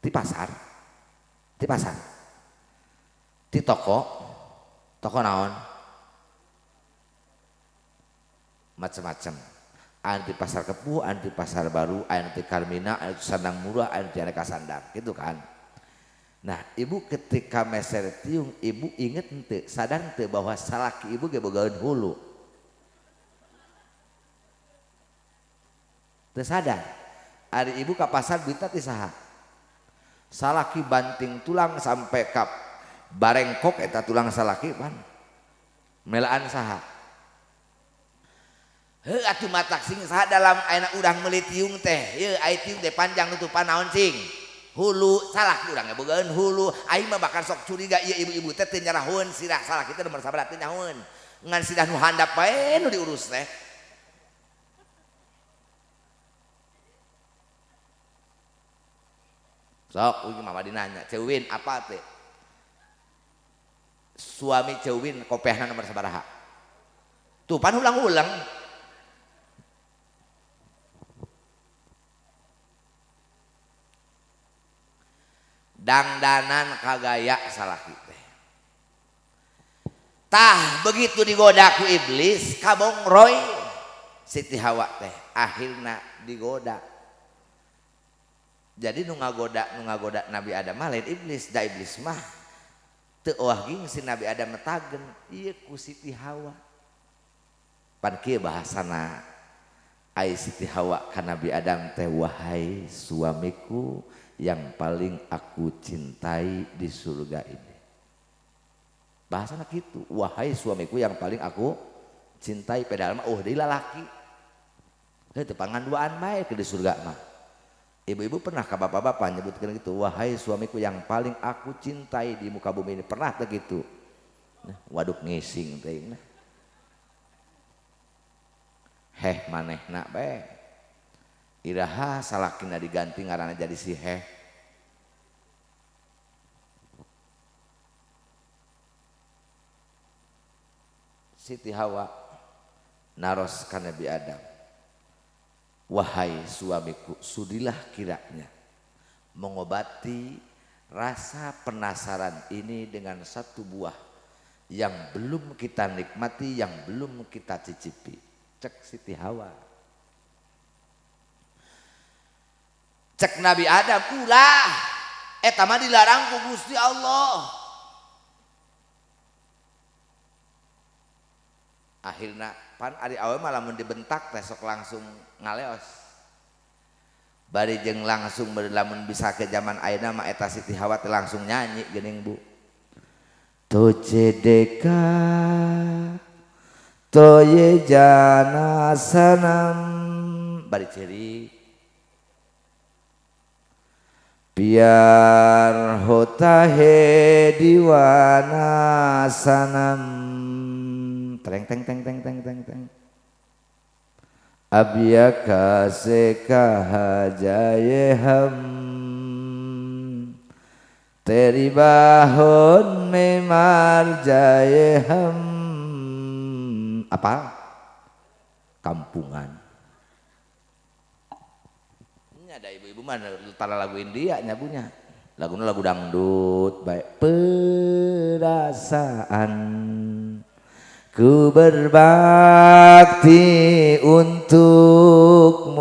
Di pasar. Di pasar. Di toko. Toko naon? Macam-macam. Anti pasar Kepuh, anti pasar baru, anti Karmina, anti sandang murah, anti aneka sandang, gitu kan. Nah, ibu ketika meser tiung, ibu inget henteu, sadar henteu bahwa salaki ibu ge bogaeun hulu. Teu sadar. Ari ibu ka pasar duitna ti saha? Salaki banting tulang sampai ka barengkok eta tulang salaki pan. Melaan saha? Heuh atuh matak sing saha dalam ayeuna urang meuli tiung teh. Ieu ai tiung teh panjang nutupan naon sing? Hulu salaki urang ge bogaeun hulu. Aing mah bakal sok curiga ieu ibu-ibu teh teu nyarahoeun sirah salaki teh nomor sabaraha teu nyahoeun. Ngan sirah nu handap bae nu diurus teh. Sok uing mama dinanya, Cewin apa teh? Suami Cewin kopehna nomor sabaraha? Tuh pan ulang-ulang. Dangdanan kagaya salaki teh. Tah begitu digoda ku iblis kabongroy Siti Hawa teh akhirna digoda. Jadi nu ngagoda Nabi Adam mah lain iblis, da iblis mah teu oah gingsi Nabi Adam metagen ieu ku Siti Hawa. Pan kieu bahasana ai Siti Hawa ka Nabi Adam teh, wahai suamiku yang paling aku cintai di surga ini. Bahasana kitu, wahai suamiku yang paling aku cintai, padahal mah oh deui lalaki. Heuh teu panganduaan bae ke di surga mah. Ibu-ibu pernah ke bapak-bapak nyebutkan gitu, wahai suamiku yang paling aku cintai di muka bumi ini, pernah tak gitu? Nah, waduk ngising teh. Nah. Heh manehna bae. Iraha salakina diganti ngaranna jadi si heh. Siti Hawa naros ka Nabi Adam. Wahai suamiku, sudilah kiranya mengobati rasa penasaran ini dengan satu buah yang belum kita nikmati, yang belum kita cicipi. Cek Siti Hawa. Cek Nabi Adam, ulah eta mah dilarang ku Gusti Allah. Akhirna pan ari awe mah lamun dibentak teh sok langsung ngaleos. Bari jeung langsung lamun bisa ke zaman ayeuna mah eta Siti Hawa teh langsung nyanyi geuning Bu. Toje deka toye jana sanam bari ceurik. Biar hota he diwana sanam treng teng teng teng teng teng teng. Ab ya kase kaha jaye hum teri bahon me mar jaye hum. Apa? Kampungan. Ini ada ibu-ibu mana tara lagu India nyabunya. Lagunya lagu dangdut baik. Perasaan ku berbakti untukmu,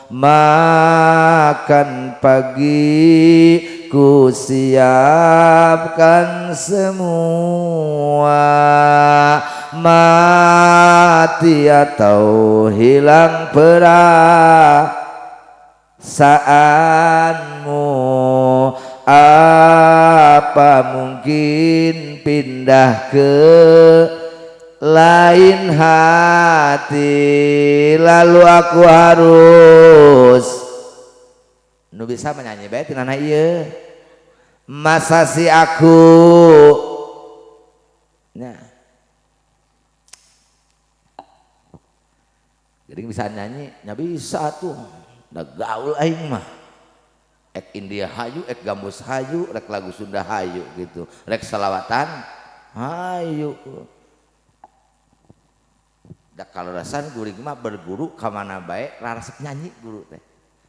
makan pagi ku siapkan semua, mati atau hilang perasaanmu, apa mungkin pindah ke lain hati, lalu aku harus nu bisa menyanyi bae tina ieu masa si aku. Nah, jadi bisa nyanyi nya bisa tuh da gaul aing mah. Ek India hayu, ek gambus hayu, rek lagu Sunda hayu gitu, rek salawatan hayu. Da kalarasan guring mah berguru ka mana bae raresep nyanyi guru teh.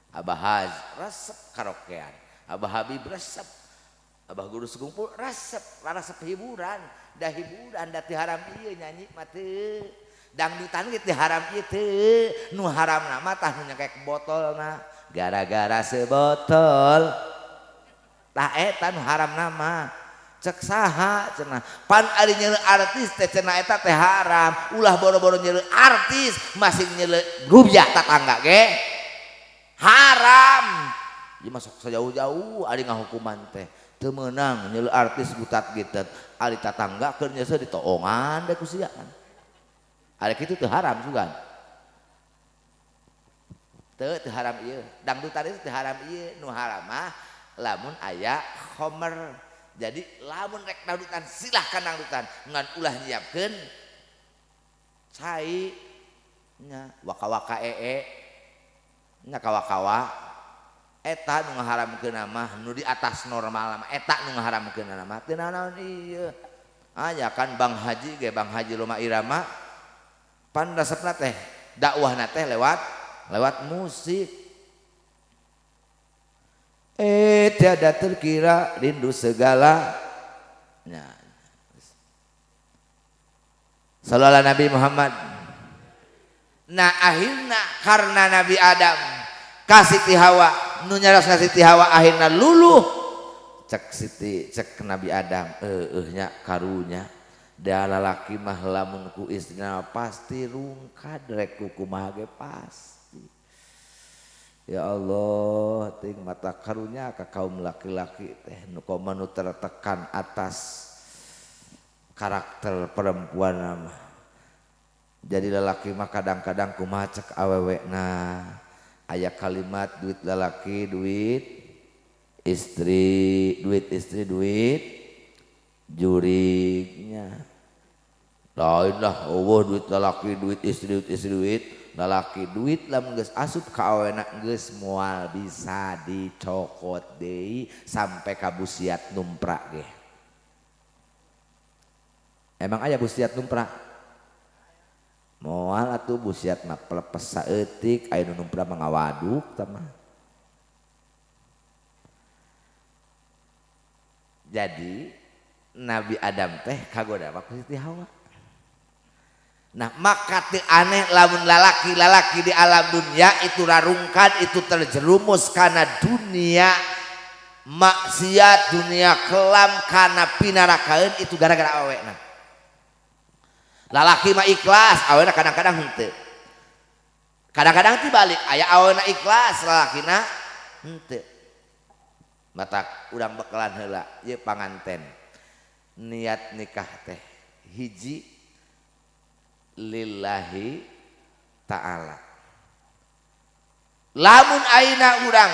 Abah Haz resep karaokean, Abah Habib resep, Abah guru sekumpul resep, resep hiburan, da hiburan da teu haram ieu nyanyi mah teu. Dangdutan ge teu haram ieu teu, nu haramna mah tah nu nyekek botolna. Gara-gara sebotol tah eta nu haramna mah. Cek saha cenah pan ari nyeuleu artis teh cenah eta teh haram, ulah boro-boro nyeuleu artis masih nyeuleu rupiah tatangga ge haram. Ieu masuk sejauh-jauh ari ngahukuman teh teu meunang nyeuleu artis gutat gitet ari tatangga keur nyeuseuh ditoongan da ku sia kan. Ari kitu teu haram sugan. Teu teu haram ieu dangdutan itu teu haram ieu, nu haram mah lamun aya khomer. Jadi lamun rek dangdutan silahkan dangdutan ngan ulah nyiapkeun cai nya waka-waka ee nya kawa-kawa eta nu ngaharamkeun mah nu di atas normal mah eta nu ngaharamkeun mah teu naon ieu. Aya kan Bang Haji ge Bang Haji Rhoma Irama pan resepna teh dakwahna teh lewat musik. Tiada terkira rindu segala. Nah. Sallallahu Nabi Muhammad. Nah akhirna karena Nabi Adam kasih Siti Hawa, nu nyaros ka Siti Hawa akhirna luluh. Cek Siti, cek Nabi Adam, nya karunya. Da lalaki mah lamun ku istrina pasti rungkad rek ku kumaha ge pasti. Ya Allah, ting mata karunya ka kaum laki-laki teh nu komo nu tertekan atas karakter perempuan mah. Jadi lalaki mah kadang-kadang kumaha cek awewena. Aya kalimat duit lalaki duit istri, duit istri duit jurignya. Lain lah eueuh duit lalaki duit istri, duit istri duit lalaki, duit lamun geus asup ka awena geus moal bisa dicokot deui sampai ka busiat numpra ge. Emang aya busiat numpra? Moal atuh busiat mah pelepes saeutik aya nu numpra mah ngawaduk tah mah. Jadi Nabi Adam teh kagoda mah ku Siti Hawa. Nah maka teu aneh lamun lalaki-lalaki di alam dunia itu rarungkan, itu terjerumus karena dunia maksiat, dunia kelam, karena pinarakaeun itu gara-gara awewena. Lalaki mah ikhlas, awewena kadang-kadang henteu. Kadang-kadang tibalik, aya awewena ikhlas, lalakina henteu. Matak urang bekalan heula ieu panganten. Niat nikah teh hiji lillahi ta'ala. Lamun aina urang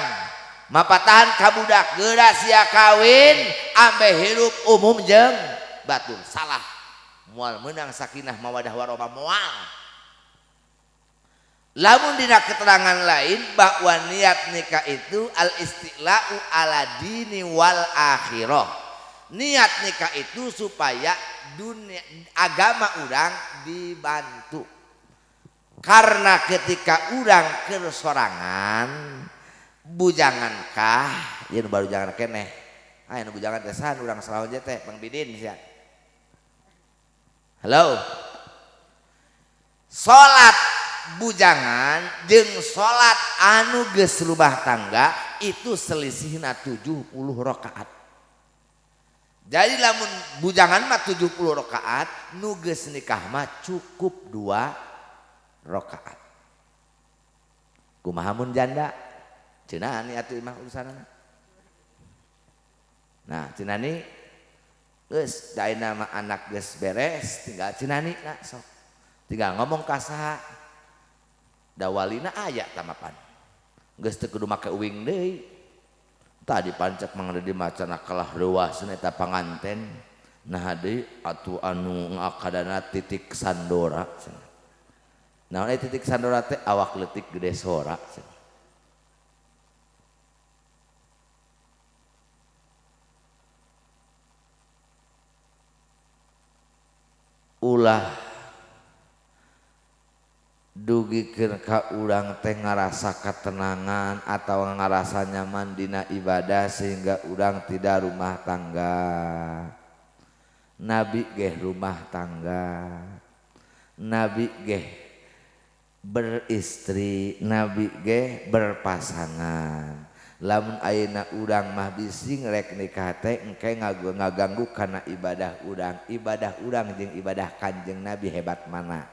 Mapatahan ka budak geura sia kawin ambe hirup umum jeung batur. Salah. Moal meunang sakinah mawadah warahmah moal. Lamun dina keterangan lain bahwa niat nikah itu al istila'u ala dini wal akhirah. Niat nikah itu supaya dunia agama urang dibantu. Karena ketika urang keur sorangan bujangankah ieu nu baru jangan keneh. Ah nu bujangan teh saha urang salaon teh Bang Bidin sia. Halo. Salat bujangan jeung salat anu geus rumah tangga itu selisihna 70 rakaat. Jadi lamun bujangan mah 70 rakaat, nu geus nikah mah cukup 2 rakaat. Kumaha mun janda? Cenah ni atuh imah urusanana. Nah, cenah ni geus daina mah anak geus beres, tinggal cenah ni nah sok. Tinggal ngomong ka saha. Dawalina aya tamapan. Geus teu kudu make uing deui. Tadi pancek mang di macana kalah reuasna eta panganten. Nah deui atuh anu ngakadana titik sandora cenah. Naon eta titik sandora teh awak leutik gede sora cenah. Ulah dugikeun ka urang teh ngarasa ketenangan atau ngarasa nyaman dina ibadah sehingga urang tidak rumah tangga. Nabi geh rumah tangga, Nabi geh beristri, Nabi geh berpasangan. Lamun ayeuna urang mah bising rek nikah teh engke ngaganggu kana ibadah urang. Ibadah urang jeung ibadah Kanjeng Nabi hebat mana?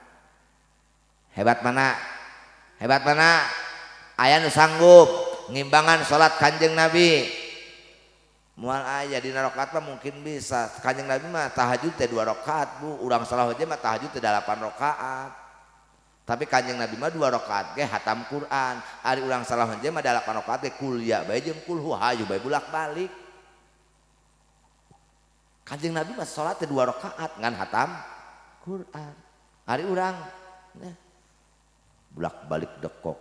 Hebat mana? Hebat mana? Aya nu sanggup ngimbangan salat Kanjeng Nabi. Moal aya dina rakaat mah mungkin bisa. Kanjeng Nabi mah tahajud teh 2 rakaat, Bu. Urang salah aja mah tahajud teh 8 rakaat. Tapi Kanjeng Nabi mah 2 rakaat ge hatam Quran. Ari urang salah aja mah 8 rakaat ge kuliah bae jeung kulhu hayu bae bolak-balik. Kanjeng Nabi mah salat teh 2 rakaat ngan hatam Quran. Ari urang nah bolak-balik dekok.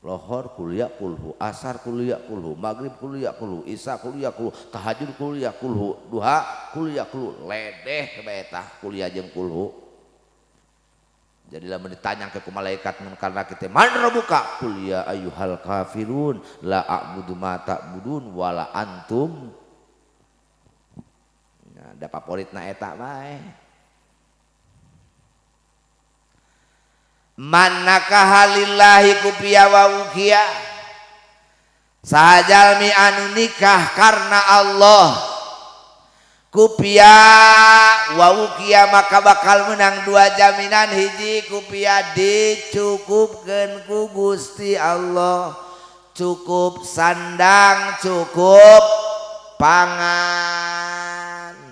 Lohor kuliah kulhu, asar kuliah kulhu, maghrib kuliah kulhu, isya kuliah kulhu, tahajud kuliah kulhu, duha kuliah kulhu, ledeh bae tah kuliah jeung kulhu. Jadi lamun ditanya ke malaikat mun karena kita man rabbuka qul ya ayyuhal kafirun la a'budu ma ta'budun wala antum. Nah, da favoritna eta bae. Man nakaha lillahi kupiya wa ukiya. Sajalmi anu nikah karena Allah kupiya wa ukiya maka bakal menang 2 jaminan. Hiji kupiya dicukupkeun ku Gusti Allah, cukup sandang cukup pangan.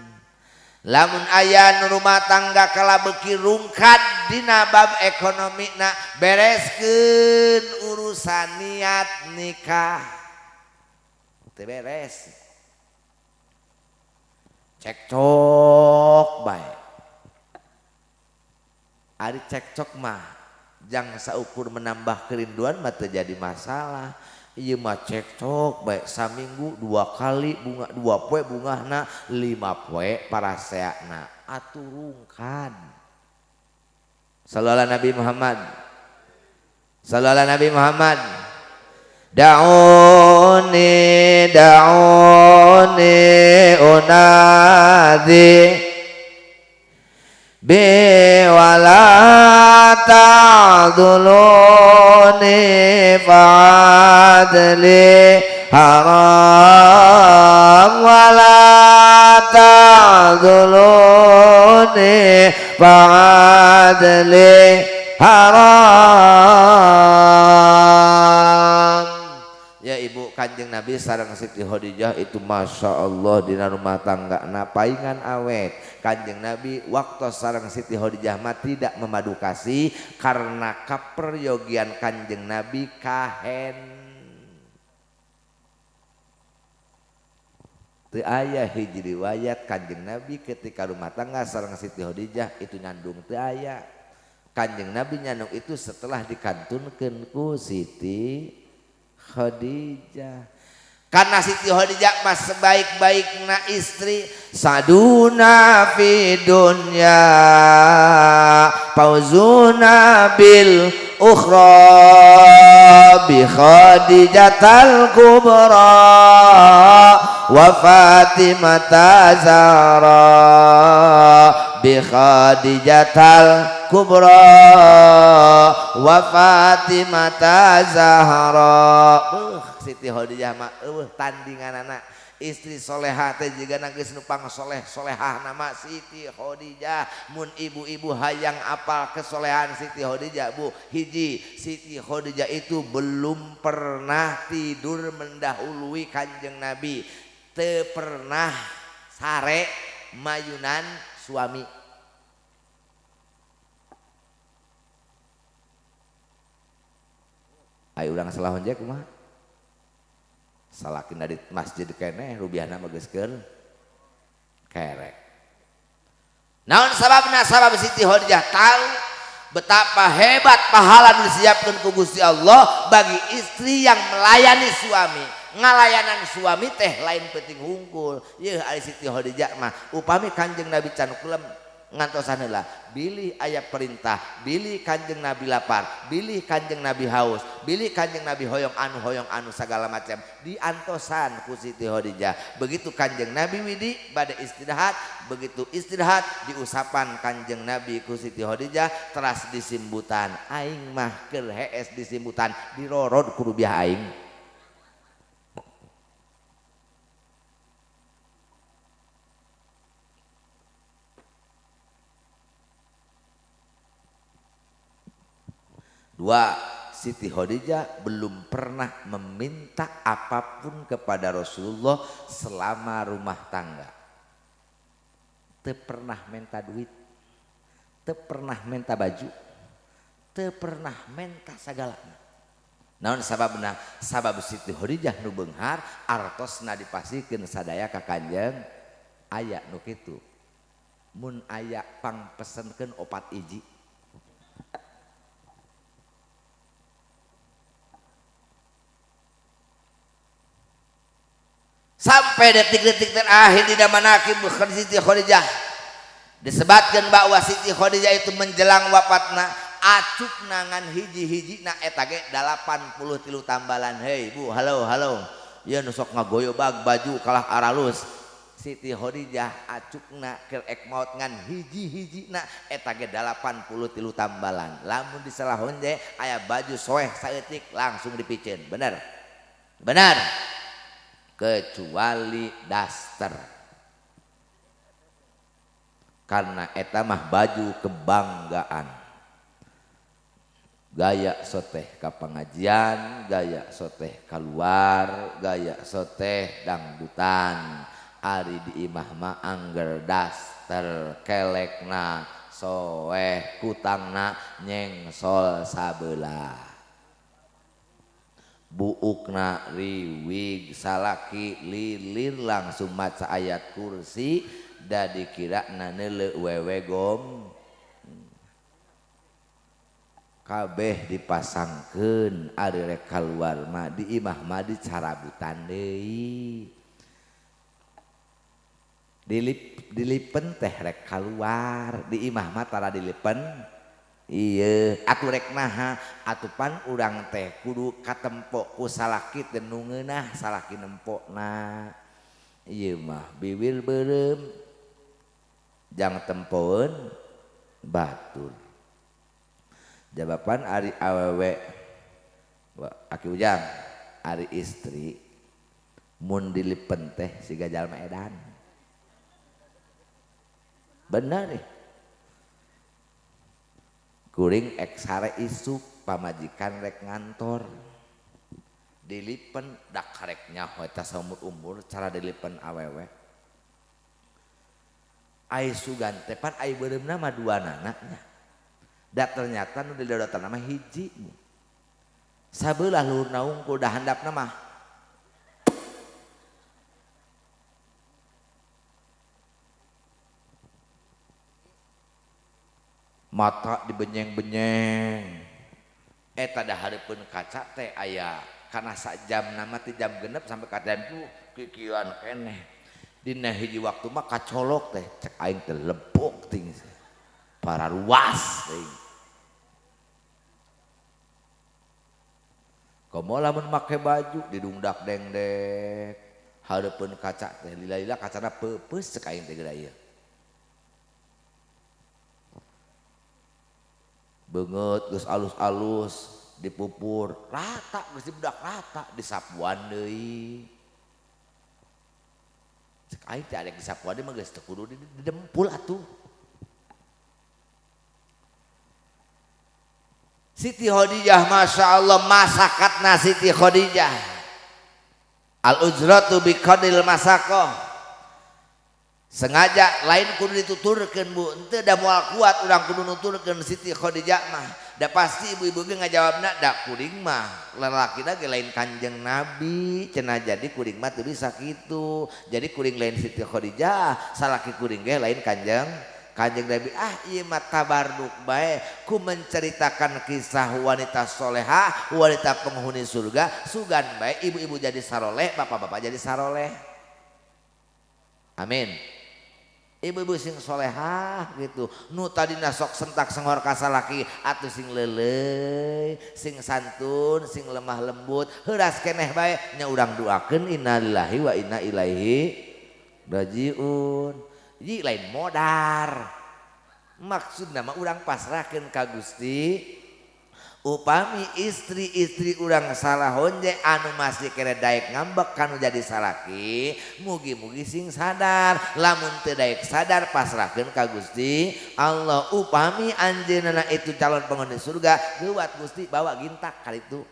Lamun aya nu rumah tangga kala beuki rungkad dina bab ekonomina, bereskeun urusan niat nikah. Teu beres. Cekcok bae. Ari cekcok mah jang saukur menambah kerinduan mah teu jadi masalah. Ieu mah cekcok bae saminggu 2 kali bunga 2 poe bungahna 5 poe paraseana atuh rungkad. Sallallahu Nabi Muhammad. Sallallahu Nabi Muhammad. Da'uni da'uni unadi bi wala ta'duluni fa'adli haram wala ta'duluni fa'adli haram. Ya ibu, Kanjeng Nabi sareng Siti Khadijah itu masya Allah dina rumah tangga na paingan awet. Kanjeng Nabi waktu sareng Siti Khadijah mah tidak memadu kasih karena kaperyogian Kanjeng Nabi kahen. Teu aya hiji riwayat Kanjeng Nabi ketika rumah tangga sareng Siti Khadijah itu nyandung teu aya. Kanjeng Nabi nyandung itu setelah dikantunkeun ku Siti Khadijah. Karena Siti Khadijah mah sebaik-baikna istri, saduna fi dunya fauzuna bil ukhra bi Khadijatal kubra wa Fatimata Zahra bi Khadijatal kubra wa Fatimata Zahra. Siti Khadijah mah eueuh tandinganana istri soleha teh jiga geus nu pang soleh solehah nama Siti Khadijah. Mun ibu-ibu hayang apal kesolehan Siti Khadijah bu, hiji Siti Khadijah itu belum pernah tidur mendahului Kanjeng Nabi, teu pernah sare mayunan suami. Ayo urang salah honje kumaha? Salakin dari masjid keneh rubiahna mah geus keur kerek. Naon sababna? Sabab Siti Khadijah tahu betapa hebat pahala nu disiapkeun ku Gusti Allah bagi istri yang melayani suami. Ngalayanan suami teh lain penting hungkul. Yeuh ari Siti Khadijah mah upami Kanjeng Nabi can kulem ngantosan heula, bilih aya perintah, bilih Kanjeng Nabi lapar, bilih Kanjeng Nabi haus, bilih Kanjeng Nabi hoyong anu segala macam diantosan ku Siti Khadijah. Begitu Kanjeng Nabi widi bade istirahat, begitu istirahat diusapan Kanjeng Nabi ku Siti Khadijah teras disimbutan. Aing mah keur hees disimbutan dirorod ku rubiah aing. Dua, Siti Khadijah belum pernah meminta apapun kepada Rasulullah selama rumah tangga. Teu pernah minta duit, teu pernah minta baju, teu pernah minta sagalana. Naon sababna? Sabab Siti Khadijah nu beunghar artosna dipasihkeun sadaya ka Kanjeng aya nu kitu. Mun aya pangpesenkeun 4 iji. Sampai detik-detik terakhir di manaqib Siti Khadijah disebatkan bahwa Siti Khadijah itu menjelang wafatna acuk nangan hiji-hiji na eta ge 83 tambalan. Hei bu, halo halo, ieu nu sok ngagoyobag baju kalah aralus. Siti Khadijah acukna keur ek maot ngan hiji-hiji na eta ge 83 tambalan. Lamun disalah honje aya baju soeh saeutik langsung dipiceun. Bener? Bener. Kecuali daster, karena eta mah baju kebanggaan. Gaya soteh ka pengajian, gaya soteh keluar, gaya soteh dangdutan. Ari di imah mah angger daster, kelekna soeh, kutangna nyengsol sabelah. Buukna riwig salaki lilir langsung maca ayat kursi da dikira na neuleuh wewe gom kabeh dipasangkeun ari rek kaluar mah di imah mah dicarabutan deui dilipen teh rek kaluar di imah mah tara dilipen. Iya, atuh rek naha atupan urang teh kudu katempo ku salaki teh nu ngeunah salaki nempokna. Ieu mah biwir beureum jang tempoeun batur. Jawaban ari awewe aki ujang ari istri mun dilipen teh siga jalma edan. Bener nih. Kuring ek sare isuk pamajikan rek ngantor dilipen dak karek nyaho eta saumur umur cara dilipen awewe ai sugan teh pan ai beureumna mah duanana nya da ternyata nu didodotan mah hiji sabelah luhurna unggul da handapna mah Mata dibenyeng-benyeng. Eta da hareupeun kaca teh aya kana sajam nama ti jam 6 sampai ka jam 7 kikieuan keneh. Dina hiji waktu mah kacolok teh cek aing teh lebok ting. Para ruas ting. Komo lamun make baju didungdak dengdek hareupeun kaca teh lila-lila kacana peupeus cek aing teh geura ieu. Beungeut geus alus-alus dipupur rata geus dibedak rata disapuan deui. Cek aing teh arek disapuan deui mah geus teu kudu didempul atuh. Siti Khadijah Masya Allah masakatna Siti Khadijah al-ujratu biqadil masakoh sengaja lain kudu dituturkeun bu henteu da moal kuat urang kudu nuturkeun Siti Khadijah mah da pasti ibu-ibu ge ngajawabna da kuring mah lalakina ge lain Kanjeng Nabi cenah jadi kuring mah teu bisa kitu jadi kuring lain Siti Khadijah salaki kuring ge lain Kanjeng Nabi ah ieu mah tabarruk bae ku menceritakan kisah wanita solehah wanita penghuni surga sugan bae ibu-ibu jadi saroleh bapak-bapak jadi saroleh amin ibu-ibu sing solehah gitu nu tadina sok sentak senghor ka salaki atuh sing leuleuy sing santun sing lemah lembut heuras keneh bae nya urang doakeun innalillahi wa inna ilaihi rajiun. Jadi lain modar maksudna mah urang pasrahkeun ka Gusti upami istri-istri urang salah honje anu masih kene daek ngambek kanu jadi salaki mugi-mugi sing sadar lamun teu daek sadar pasrahkeun ka Gusti Allah upami anjeunna itu calon penghuni surga geuwat Gusti bawa gintak kalitu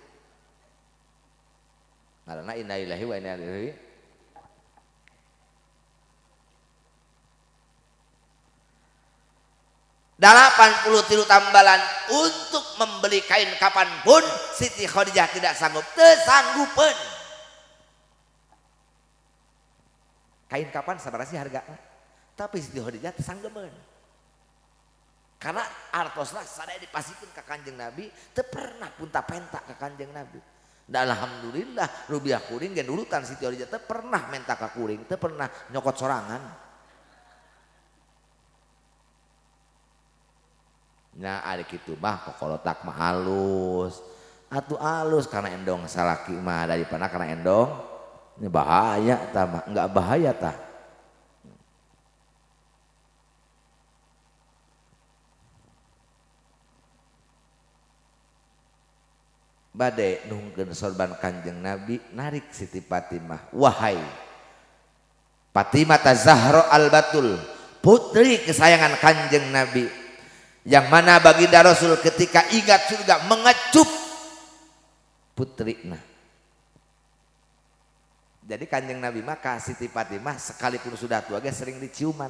ngaranna innalillahi wa inna ilaihi. 83 tambalan untuk membeli kain kapan pun Siti Khadijah tidak sanggup, tersanggupeun. Kain kapan sabaraha sih hargana? Tapi Siti Khadijah tersanggupeun. Karena artosna sadaya dipasikeun ka Kanjeng Nabi, teu pernah punta-penta ka Kanjeng Nabi. Dan alhamdulillah rubiah kuring ge nurutan Siti Khadijah teu pernah menta ka kuring, teu pernah nyokot sorangan. Nah ada kitu mah kokolotak mah halus atuh halus karena endong salaki mah daripada karena endong ini bahaya tah mah enggak bahaya tah. Bade nuhunkeun sorban Kanjeng Nabi narik Siti Fatimah wahai Fatimah Zahra Al-Batul putri kesayangan Kanjeng Nabi yang mana baginda Rasul ketika ingat surga mengecup putrina. Jadi Kanjeng Nabi mah Siti Fatimah sekalipun sudah tua ge sering diciuman.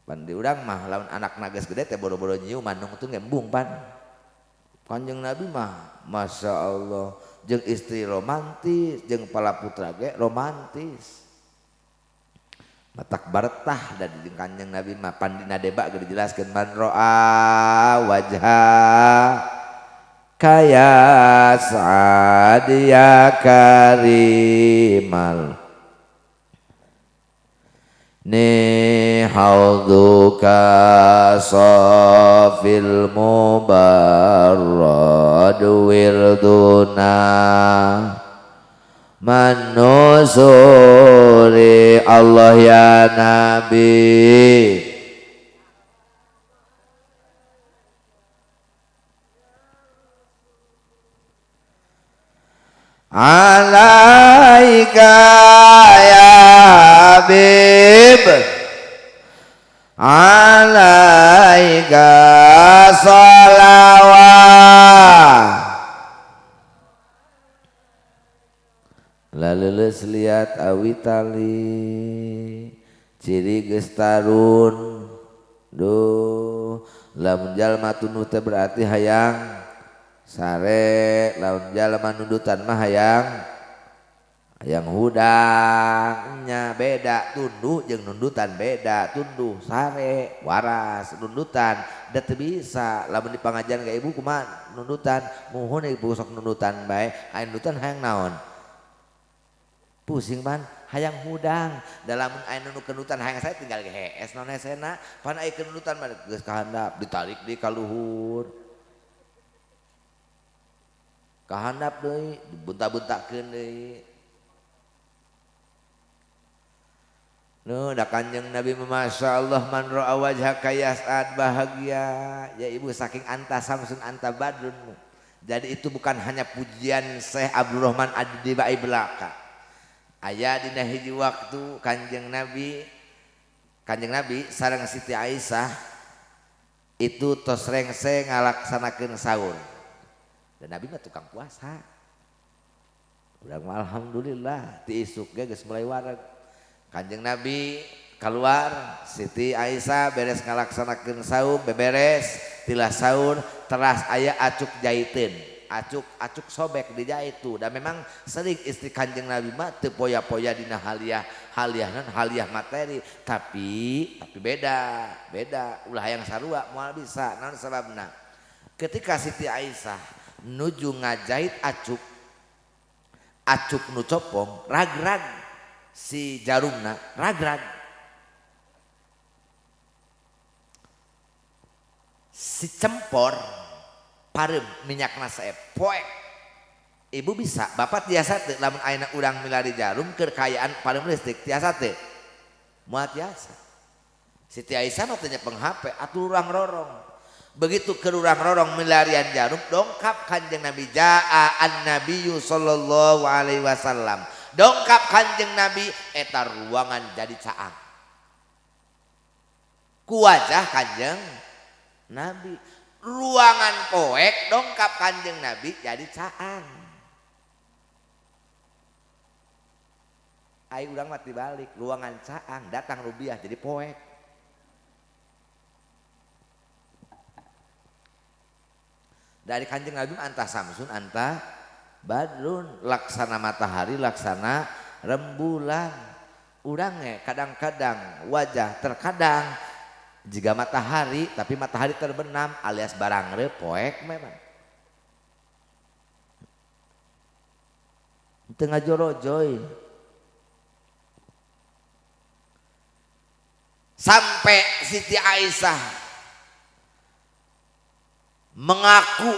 Pan di urang mah lamun anak geus gede teh boro-boro nyiuman nungtung embung pan. Kanjeng Nabi mah Masya Allah jeung istri romantis jeung pala putra ge romantis. Matak baretah dan di Kanjeng Nabi mah pandina deba ge dijelaskeun man ro'a wajha kaya sa'diya karimal ni haudhuka safil mubarrad wirduna manusuri Allah ya Nabi alaika ya Habib alaika salawat. Laleles liat awi tali ciri geus tarun duh lamun jalma tunduh teh berarti hayang sare lamun jalma nundutan mah hayang Hayang hudangnya beda tunduh jeung nundutan beda tunduh sare waras nundutan da teu bisa lamun di pangajian ka ibu kumaha nundutan muhun ibu sok nundutan bae aya nundutan hayang naon pusing pan hayang hudang da lamun aya nu kendutan hayang saya tinggal gehees naon hesena pan aya kendutan mah geus kahandap ditarik di ka luhur kahandap deui dibunta-buntakeun deui. Nu da Kanjeng Nabi Masya Allah man ra'a wajhaka yas'ad bahagia. Ya ibu saking anta samsun anta badrun. Jadi itu bukan hanya pujian Syekh Abdurrahman Ad-Dibai belaka. Aya dina hiji waktu Kanjeng Nabi sareng Siti Aisyah itu tos rengse ngalaksanakeun sahur. Dan Nabi mah tukang puasa. Urang mah alhamdulillah ti isuk ge geus mulai wareg. Kanjeng Nabi keluar, Siti Aisyah beres ngalaksanakeun saum, beberes tilah sahur, teras aya acuk jaiteun, acuk sobek dijait tuh. Dan memang sering istri Kanjeng Nabi mah teu poya-poya dina haliah materi, tapi beda ulah hayang sarua moal bisa. Naon sababna? Ketika Siti Aisyah nuju ngajait acuk nu copong, rag-rag si jarumna rag-rag si cempor parem minyakna saep poek. Ibu bisa bapak tiasa teu lamun ayeuna urang milari jarum keur kaayaan parem listrik tiasa teu moal tiasa. Siti Aisyah mah teu nyepeng HP atuh urang rorong. Begitu keur urang rorong milarian jarum dongkap Kanjeng Nabi jaa an-nabiyyu sallallahu alaihi wasallam. Dongkap Kanjeng Nabi eta ruangan jadi caang. Ku wajah Kanjeng Nabi. Ruangan poek dongkap Kanjeng Nabi jadi caang. Ai urang mah dibalik, ruangan caang datang rubiah jadi poek. Dari Kanjeng Nabi anta samsun anta badrun, laksana matahari laksana rembulan. Urangnya kadang-kadang wajah terkadang jika matahari tapi matahari terbenam alias barang poek memang tengah jorojoy. Sampai Siti Aisyah mengaku,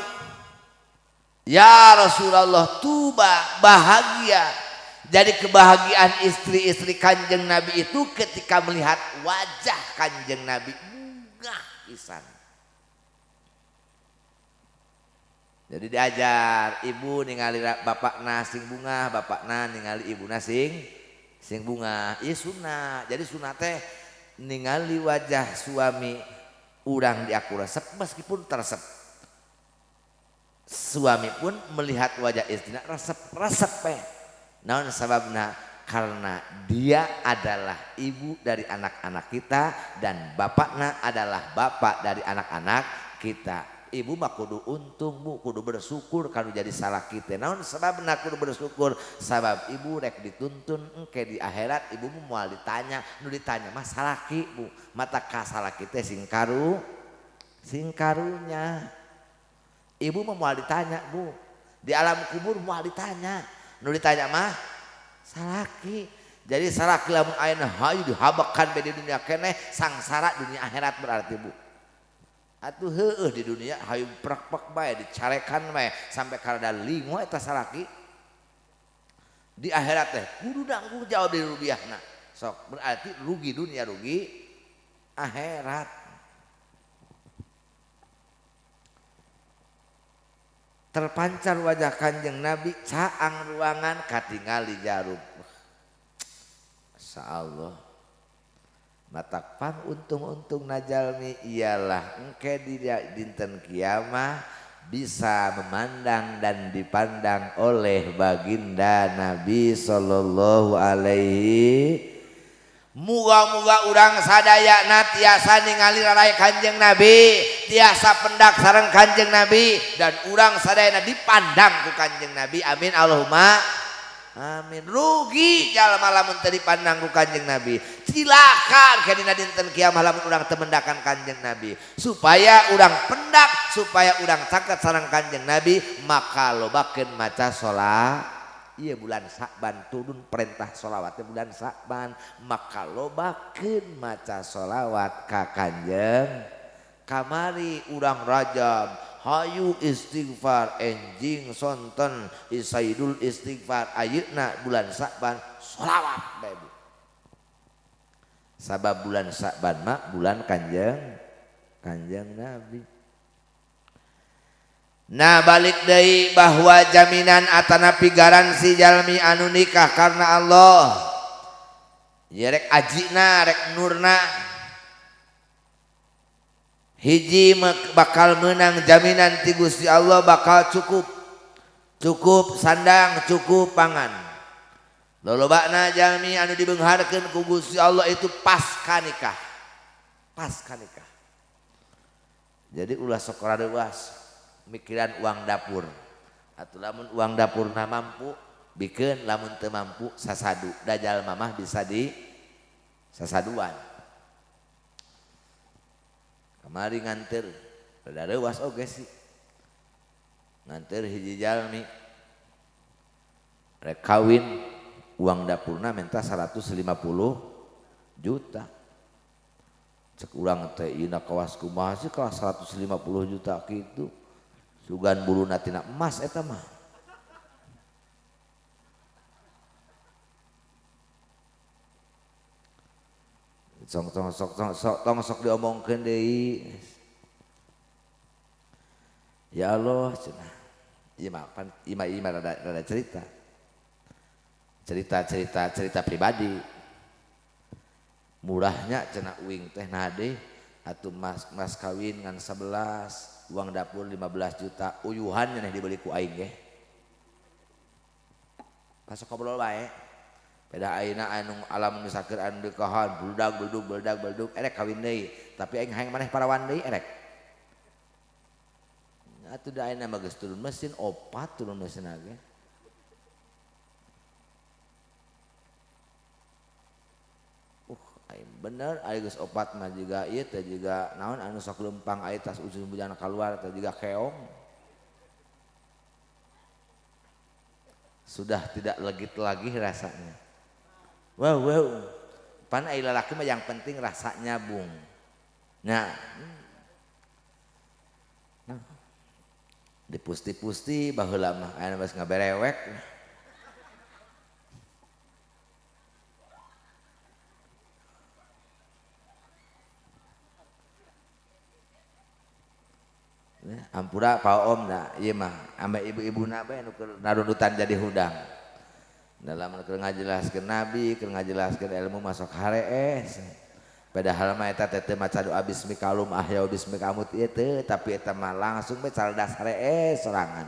ya Rasulullah, tuba bahagia. Jadi kebahagiaan istri-istri Kanjeng Nabi itu ketika melihat wajah Kanjeng Nabi bunga pisan. Jadi diajar ibu ningali bapakna sing bunga, bapakna ningali ibuna sing bunga. Ieu sunnah. Jadi sunnah teh ningali wajah suami urang diaku resep meskipun teresep. Suami pun melihat wajah istrinya resep pe. Naon sababna? Karena dia adalah ibu dari anak-anak kita dan bapakna adalah bapak dari anak-anak kita. Ibu mah kudu untung bu, kudu bersyukur kalau jadi salah kita. Naon sababna kudu bersyukur? Sabab ibu rek dituntun engke di akhirat ibu moal ditanya, nu ditanya mah salaki bu. Mata ka salaki teh sing karunya. Ibu mah moal ditanya bu, di alam kubur moal ditanya, nu ditanya mah salaki. Jadi salaki lamun ayeuna hayu dihabakan be di dunia keneh sangsara dunia akhirat berarti bu. Atuh heueuh di dunia hayu prek-prek bae dicarekan bae sampai karada lingo eta salaki. Di akhirat teh kudu nanggung jawab di rubiahna. Sok berarti rugi dunia rugi akhirat. Terpancar wajah Kanjeng Nabi caang ruangan katingali jarum. Masyaallah. Matak pang untung-untung najalmi ialah engke di dinten kiamah bisa memandang dan dipandang oleh baginda Nabi sallallahu alaihi. Muga-muga urang sadayana tiasa ningali rarai Kanjeng Nabi, tiasa pendak sareng Kanjeng Nabi, dan urang sadayana dipandang ku Kanjeng Nabi. Amin Allahumma Amin. Rugi jalma lamun teu dipandang ku Kanjeng Nabi. Cilaka ke dina dinten kiamah lamun urang teu mendakan Kanjeng Nabi. Supaya urang pendak, supaya urang caket sareng Kanjeng Nabi, maka lobakeun maca salat. Iya bulan Sa'ban turun perintah sholawatnya bulan Sa'ban, maka lobakeun maca sholawat ka Kanjeng. Kamari urang Rajab hayu istighfar enjing sonten isaidul istighfar ayeuna bulan Sa'ban sholawat bae Bu. Sabab bulan Sa'ban mah bulan Kanjeng Nabi. Nah balik deui bahwa jaminan atanapi garansi jalmi anu nikah karena Allah. Ya rek ajina rek nurna. Hiji bakal menang jaminan ti Gusti Allah bakal cukup. Cukup sandang, cukup pangan. Lolobana jalmi anu dibeungharkeun ku Gusti Allah itu pasca nikah. Pasca nikah. Jadi ulah sok rareuas mikiran uang dapur. Atuh lamun uang dapurna mampu, bikeun, lamun teu mampu sasadu. Da jalma mah bisa di sasaduan. Kamari nganter, rada reuas oge sih. Nganter hiji jalmi. Rek kawin, uang dapurna minta 150 juta. Cek urang teh ieu na kawas kumaha sih kawas 150 juta kitu. Sugan buluna tina emas eta mah. Song tong sok tong sok tong sok diomongkeun deui. Ya Allah cenah. Ieu mah pan ieu mah rada cerita. Cerita pribadi. Murahnya cenah uing teh nah deui atuh mas kawin ngan 11 uang dapur 15 juta uyuhan nyeneh dibeli ku aing ge. Pasok ngobrol bae. Beda ayeuna anu alam nu saker anu dikahan bludag bludug bludag bludug erek kawin deui, tapi aing hayang maneh parawan deui erek. Atuh da ayeuna mah geus turun mesin opat turun mesin ge. Aing bener aing geus opat mah jiga ieu teh jiga naon anu sok leumpang aing tas ujung bujana kaluar teh jiga keong. Sudah tidak legit lagi rasanya. Wow wow. Pan ai lalaki mah yang penting rasanya bung. Nah. Nah. Dipusti-pusti baheula mah aya geus ngaberewek. Ampura pa om nah ieu mah ame ibu-ibuna bae nu keur narundutan jadi hudang. Dalam keur ngajelaskeun nabi, keur ngajelaskeun ilmu masuk harees. Padahal mah eta teh teu maca doa bismikalum ahya bismikamut ieu teu, tapi eta mah langsung bae caldas harees sorangan.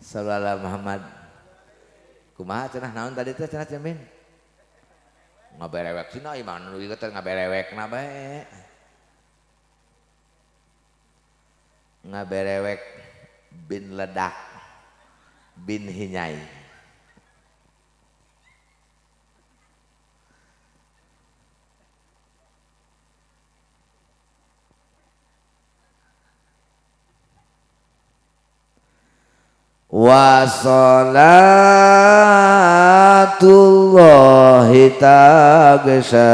Sallallahu Muhammad. Kumaha cenah naon tadi teh cenah Cemin? Ngaberewek sih, nah imah nu ieu teh ngaberewekna bae. Ngaberewek bin ledak bin hinyai. Wa salatullahi tagsha.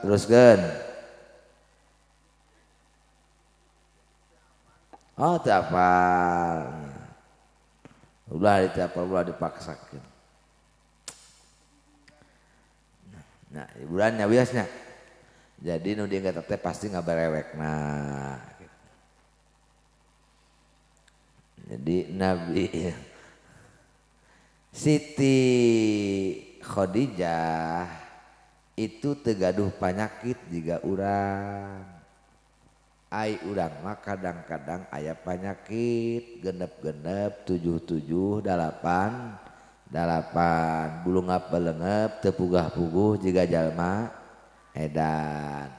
Teruskeun. Oh, teu apal. Ulah teu apal, ulah dipaksakeun. Nah, hiburannya wiasnya. Jadi nu dienggat teh pasti ngabarewek. Nah, jadi Nabi Siti Khadijah itu tegaduh panyakit jiga urang. Ai urang mah kadang-kadang aya panyakit genep-genep 7 7 8 8 bulungap belengep teu pugah-puguh jiga jalma edan.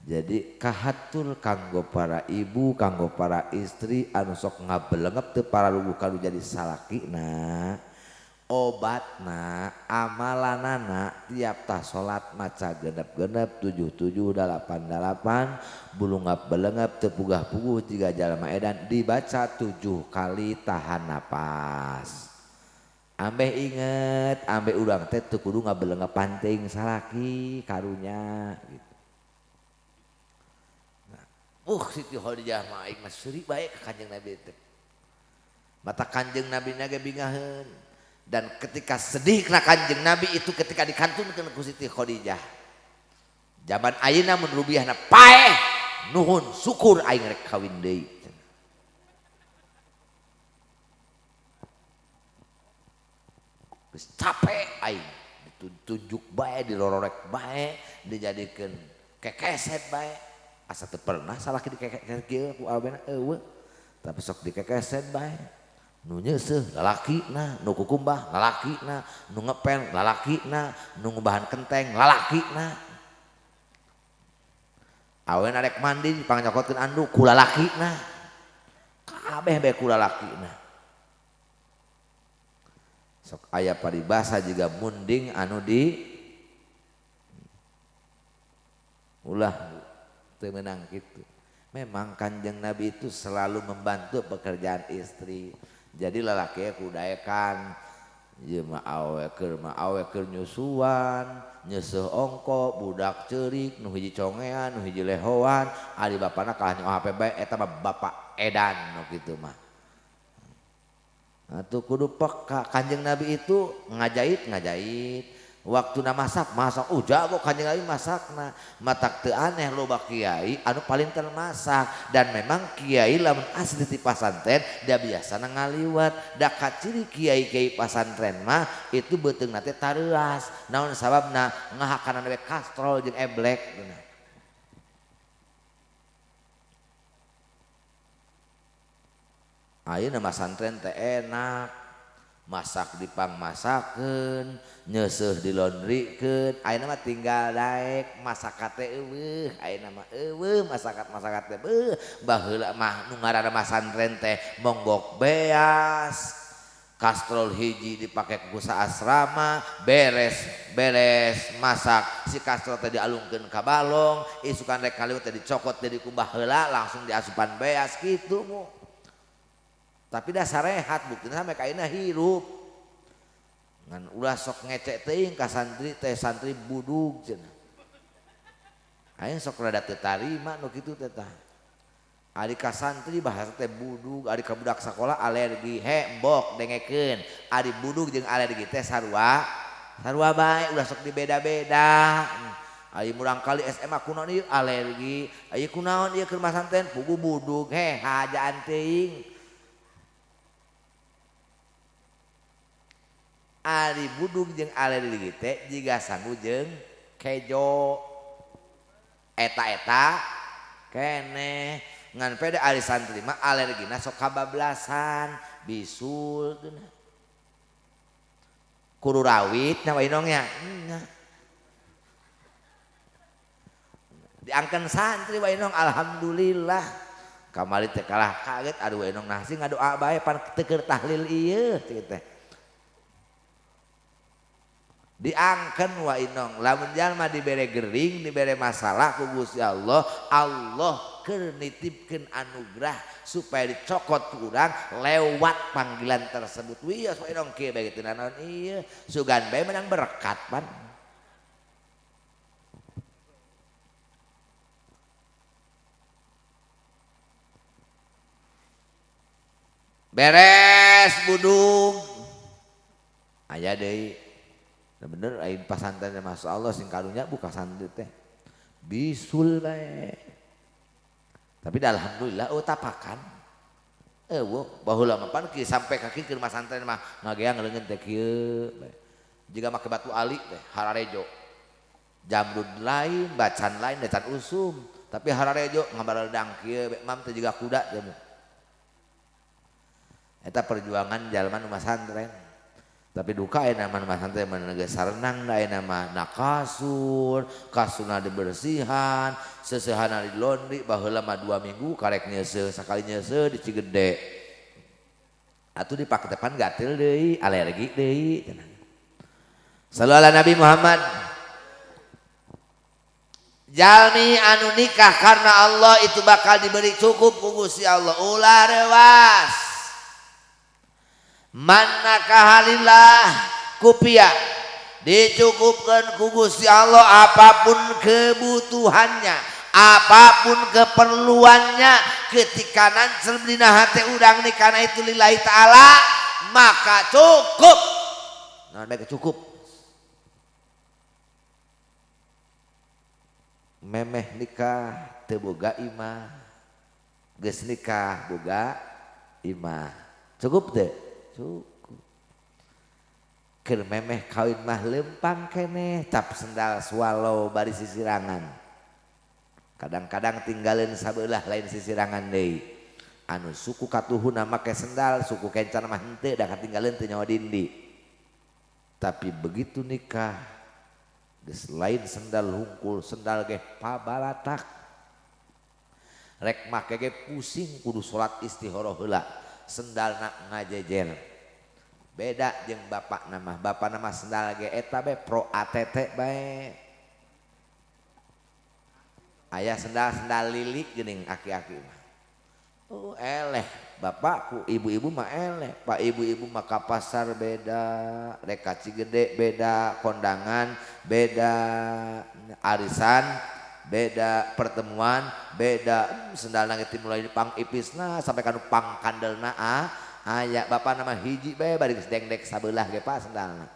Jadi kahatur kanggo para ibu, kanggo para istri anu sok ngabelengep teu paraluguh kanu jadi salakina. Obatna, amalanana tiap tah salat maca genep-genep 7 7 8 8 bulungap belengep teu pugah-puguh jiga jalma edan dibaca 7 kali tahan napas. Ambeh inget, ambeh urang teh teu kudu ngabelengep panting salaki karunya gitu. Nah, Siti Khadijah mah aing mah seuri bae ka Kanjeng Nabi teh. Mata Kanjeng Nabi na ge bingaheun. Dan ketika sedih kena Kanjeng Nabi itu ketika dikantunkeun ku Siti Khadijah. Zaman ayeuna mun rubiahna paeh nuhun syukur aing rek kawin deui. Geus capek aing ditunjuk bae dirororek bae dijadikeun kekeset bae. Asa teu pernah salaki dikekeset kieu ku awena eueuh. Tapi sok dikekeset bae. Nu nyeuseuh lalakina, nu kukumbah lalakina, nu ngepel lalakina, nu ngumbahan kenteng lalakina. Awena rek mandi dipangnyokokeun anduk ku lalakina. Kabeh bae ku lalakina. Sok aya paribasa jiga munding anu di ulah teu meunang kitu. Memang Kanjeng Nabi itu selalu membantu pekerjaan istri. Jadi lalaki kudaekan ieu mah awe keur nyusuan, nyeuseuh ongko, budak ceurik, nu hiji congean, nu hiji lehoan, ari bapana kalah nyoh HP bae eta mah bapak edan nu kitu mah. Atuh kudu peka Kanjeng Nabi itu ngajait-ngajait. Waktuna masak, masak. Jago Kanjeng Nabi masakna. Matak teu aneh loba kiai anu paling termasak dan memang kiai lamun asli ti pasantren da biasana ngaliwat. Da kaciri kiai-kiai pasantren mah itu beuteungna teh tareuas. Naon sababna ngahakanan we kastrol jeung eblek. Ayeuna masantren teh enak. Masak dipangmasakeun, nyeuseuh dilondrikeun, ayeuna mah tinggal daek masakat teh eueuh, ayeuna mah eueuh masakat-masakat teh beuh, baheula mah nu ngaranna masantren teh monggok beas, kastrol hiji dipake ku saasrama, beres masak, si kastrol teh dialungkeun ka balong, isukan rek kaliwat teh dicokot teh dikumbah heula langsung diasupan beas kitu mu. Tapi dah sarehat buktina sampai ka ayeuna hirup. Ngan ulah sok ngecek teuing ka santri teh santri budug cenah. Aing sok rada teu tarima nu kitu teh tah. Ari ka santri bahasa teh budug, ari ka budak sakola alergi, he embok dengekeun. Ari budug jeung alergi teh sarua, sarua bae ulah sok dibeda-beda. Ari murang kali SMA kunaon ieu alergi, ieu kunaon ieu keur masanten pugu budug, he hajaan teuing. Ari budug jeung alergi teh jiga sangu jeung kejo eta-eta keneh ngan pede ari santri mah alergina sok kabablasan bisul geuna kudu rawit nya wainong nya diangkeun santri wainong alhamdulillah kamari teh kalah kaget aduh wainong nah sih ngadoa bae pan teu keur tahlil ieu teh diangken wa inong lamun jalma dibere gering dibere masalah ku Gusti Allah, Allah keur nitipkeun anugerah supaya dicokot ku urang lewat panggilan tersebut. Wios wa inong kieu bae kitu naon ieu sugan bae menang berkat pan. Beres budug aya deui. Bener aing pasantren masya Allah sing karunya buka santri teh bisul bae. Tapi alhamdulillah eueuh tapakan. Eueuh baheula mah pan kieu sampai ka kieu keur masantren mah ngageang leungeun teh kieu bae. Jiga make batu ali teh hararejo. Jamrud lain, bacan lain da can usum, tapi hararejo ngabaredang kieu bae mam teh jiga kuda teh. Eta perjuangan jalma nu masantren. Tapi duka aya nama mah santai mah geus sarenang da aya nama na kasur, kasurna dibersihan, seuseuhana di laundry baheula mah 2 minggu karek nyeuseuh sakali nyeuseuh di Cigede. Atuh dipaketepan gatel deui, alergi deui cenah. Sallu ala Nabi Muhammad. Jalmi anu nikah karena Allah itu bakal diberi cukup ku Gusti Allah. Ulah reuas. Man nakahalillah kupia dicukupkan ku Gusti Allah apapun kebutuhannya, apapun keperluannya, ketika nancel dina hate urang nikahna itu lillahi ta'ala maka cukup. Naon bae cukup. Memeh nikah teu boga imah, geus nikah boga imah. Cukup teu? Cukup. Keur memeh kawin mah lempang keneh cap sendal swallow bari sisirangan. Kadang-kadang tinggalin sabelah lain sisirangan deui. Anu suku katuhuna make sendal, suku kencan mah henteu da katinggalin teu nyawa dindi. Tapi begitu nikah geus lain sendal hungkul, sendal ge pabalatak. Rek make ge pusing kudu salat istikharah heula. Sendalna ngajejer. Beda jeung bapak nama, bapak nama sendal ge eta bae pro ATT bae. Aya sendal-sendal lilik geuning aki-aki mah. Oh eleh, bapakku ibu-ibu mah eleh, pak ibu-ibu mah ka pasar beda, rek ka Cigede beda, kondangan beda, arisan beda, pertemuan beda, sendalna ge mulai pang ipisna sampai kanu pang kandelna aya bapak nama hiji bae bari geus dengdek sabelah ge pak sendalna.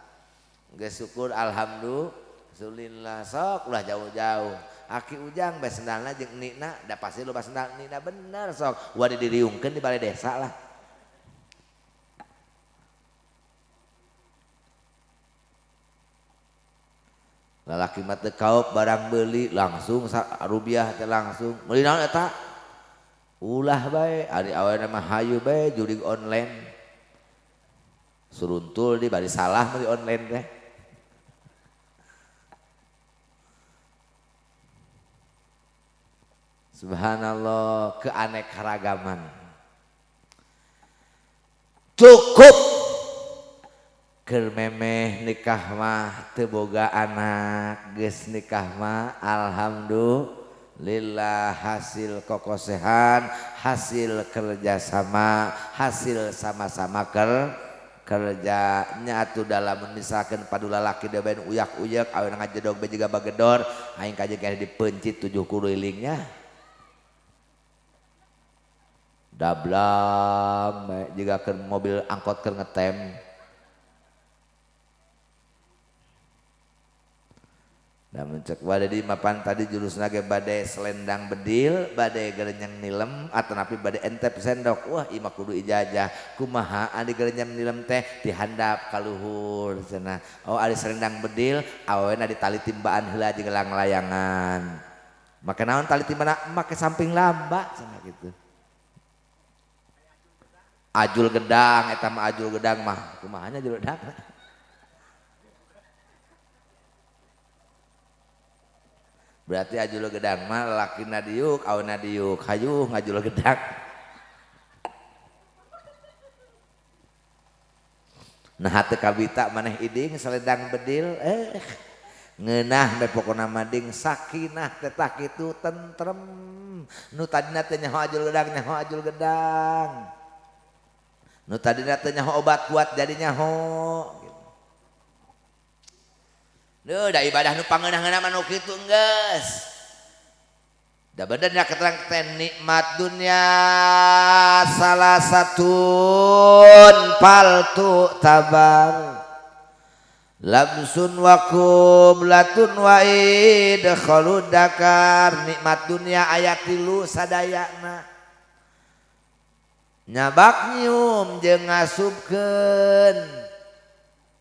Geus syukur alhamdulillah sok ulah jauh-jauh. Aki Ujang bae sendalna jeung nina da pasti loba sendal nina bener sok wadi diriungkeun di balai desa lah. Lalaki mah teu kaop barang beuli langsung rupiah teh langsung meuli naon eta ulah bae ari awena mah hayu bae jurig online suruntul di bari salah meuli online teh. Subhanallah, keanekaragaman. Cukup keur memeh nikah mah teu boga anak, geus nikah mah alhamdulillah hasil kokosehan, hasil kerjasama, hasil sama-sama kerja nya atuh dalam misalkan padu lalaki deui bae uyak-uyak aweuna ngajedog bae jiga bagedor aing kajeun keneh dipencit 7 kulilingnya. Dablang bae jiga keur mobil angkot keur ngetem. Da mencek bade di mapan tadi jurusna ge bade selendang bedil, bade gerenyang nilem atanapi bade entep sendok. Wah, ieu mah kudu ijazah. Kumaha ari gerenyang nilem teh dihandap ka luhur cenah. Oh, ari selendang bedil awena di tali timbaan heula jeung langlayangan. Make naon tali timbana? Make samping lamba cenah kitu. Ajul gedang eta mah ajul gedang mah kumaha nya ajul gedang. Berarti ajul gedang mah lalakina diuk, awena diuk, hayu ngajul gedang. Nah hate kabita maneh iding selendang bedil ngeunah bae pokona mah ding sakinah teh tah kitu tentrem. Nu tadina teh nyaho ajul gedang nyaho ajul gedang. Nu tadina teh nyaho obat kuat jadi nyaho. Duh, da ibadah nu pangeunah-ngeunah mah nu kitu geus. Da bener nya keterang teh nikmat dunya salah satun paltu tabar. Lamsun wa qublatun wa idkhalud dakar, nikmat dunya aya tilu sadayana. Nyabak nyium jeung ngasupkeun.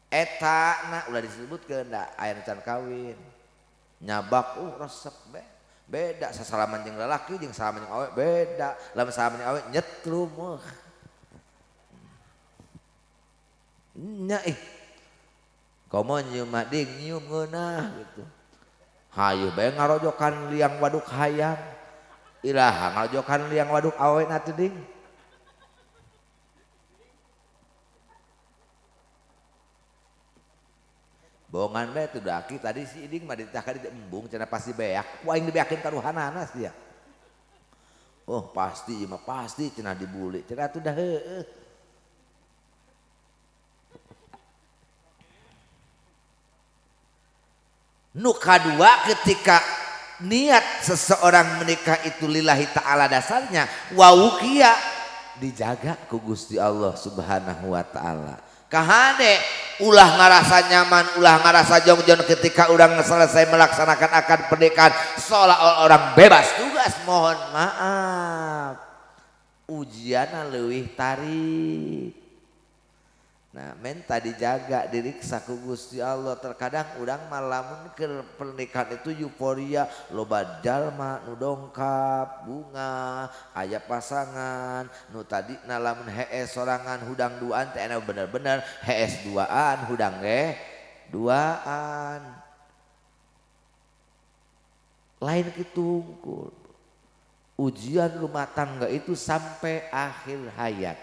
Eta na ulah disebutkeun da aya nu can kawin. Nyabak resep be. Beda sasalaman jeung lalaki jeung salaman jeung awe beda. Lamun salaman jeung awe nyetrum. Nya ih Komo nyium mah ding nyium ngeunah gitu. Hayu bae ngarojokan liang waduk hayam. Iraha ngarojokan liang waduk awena teh ding. Bohongan bae tuh daki tadi si iding mah ditah ka dieu embung cenah pasti beak. Ku aing dibeakeun ka ruhanana sia. Oh pasti ieu mah pasti cenah dibuli. Cenah atuh dah heueuh. Nu kadua ketika niat seseorang menikah itu lillahi ta'ala dasarnya wawukia dijaga ku Gusti Allah Subhanahu wa ta'ala. Kahade ulah ngarasa nyaman, ulah ngarasa jongjon ketika urang selesai melaksanakan akad pernikahan seolah-olah orang bebas tugas. Mohon maaf, ujianna leuwih tarik. Nah, menta dijaga diriksa ku Gusti Allah. Terkadang urang mah lamun keur pernikahan itu euforia, loba jalma nu dongkap, bunga, aya pasangan, nu tadina lamun hees sorangan hudang duaan teh enak bener-bener hees duaan hudang ge duaan. Lain kitu unggul. Ujian rumah tangga itu sampai akhir hayat.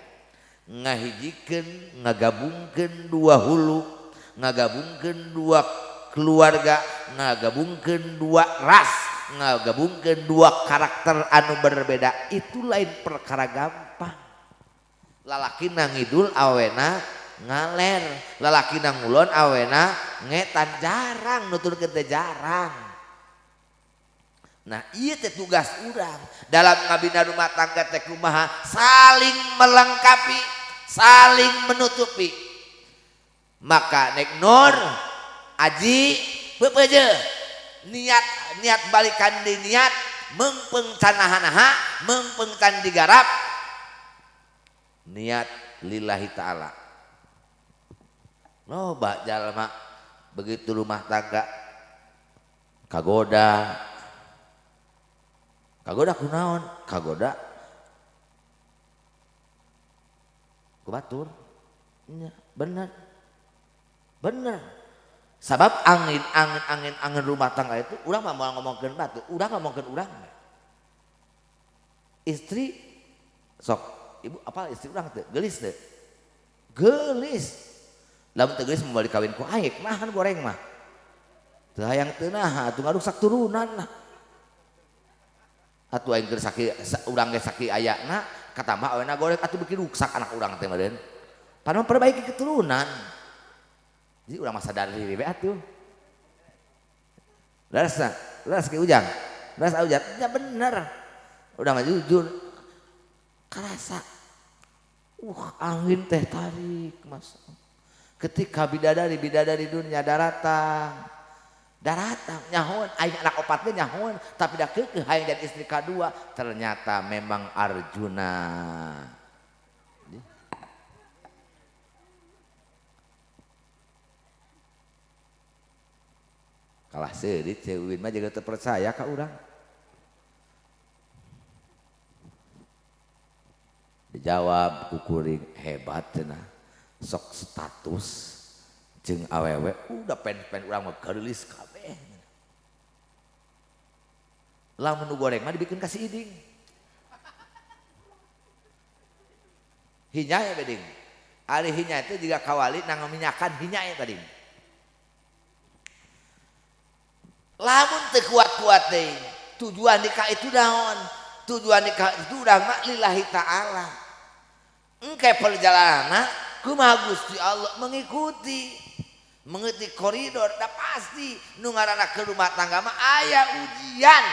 Ngahijikeun, ngagabungkeun dua hulu, ngagabungkeun dua keluarga, ngagabungkeun dua ras, ngagabungkeun dua karakter anu berbeda. Itu lain perkara gampang. Lalaki ngidul awena ngaler, lalaki ngulon awena ngetan, jarang nuturkeun teh jarang. Nah, ieu teh tugas urang dalam ngabina rumah tangga teh kumaha saling melengkapi, saling menutupi. Maka nek Nur aji pepeje niat niat balikan di niat mengpeng canahanaha mengpeng can digarap niat lillahi ta'ala. Loba jalma begitu rumah tangga kagoda. Kagoda kunaon? Kagoda ku batur. Nya, bener. Bener. Sabab angin angin angin angin rumah tangga itu urang mah moal ngomongkeun batur, urang ngomongkeun urang. Istri sok ibu apa istri urang teh geulis teh. Geulis. Lamun teu geulis moal dikawin ku aing, nahan goreng mah. Teu hayang teu naha atuh ngaruksak turunan lah. Atuh aing keur saki urang ge saki ayana katambah awena goreng atuh beuki ruksak anak urang teh meureun. Padahal memperbaiki keturunan. Jadi urang mah sadar diri we atuh. Leres leres ke Ujang. Leres Ujang. Ya bener. Urang mah jujur. Karasa. Angin teh tarik mas. Ketika bidadari-bidadari dunia daratang. Daratang nyahoan aing anak opat ge nyahoan tapi da keukeuh hayang jadi istri kadua ternyata memang Arjuna. Kalah seurit ceuwin mah jaga teu percaya ka urang. Dijawab ku kuring hebat cenah sok status jeung awewe udah pen-pen urang mah geulis kabeh. Lamun nu goreng mah dibikin ka si iding. Hinya ya beding. Ari hinya itu juga kawali nang minyakan hinya ya tadi. Lamun teu kuat-kuat deui, tujuan nikah itu naon? Tujuan nikah itu urang mah lillahi ta'ala. Engke perjalananna kumaha Gusti Allah mengikuti koridor dah pasti nu ngaranna ke rumah tangga mah aya ujian,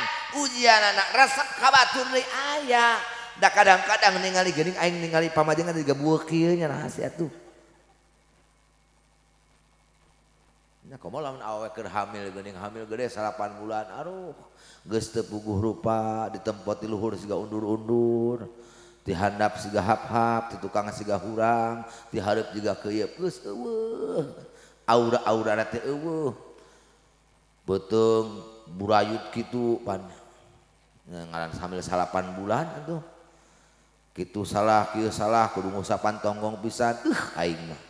ujian anak resep ka batur deui aya. Da kadang-kadang ningali geuning aing ningali pamajengan digebueuk kieu nya rahasia tuh. Nya komo lamun awewe keur hamil geuning hamil gede 8 bulan aduh geus teu puguh rupa ditempot di luhur siga undur-undur. Ti handap siga hap-hap, ti tukang siga hurang, ti hareup jiga keuyeup geus eueuh. Aura-aura teh eueuh. Beuteung burayut kitu pan. Ngaran hamil 8 bulan atuh. Kitu salah, kieu salah, kudu ngusapan tonggong pisan. Aing mah.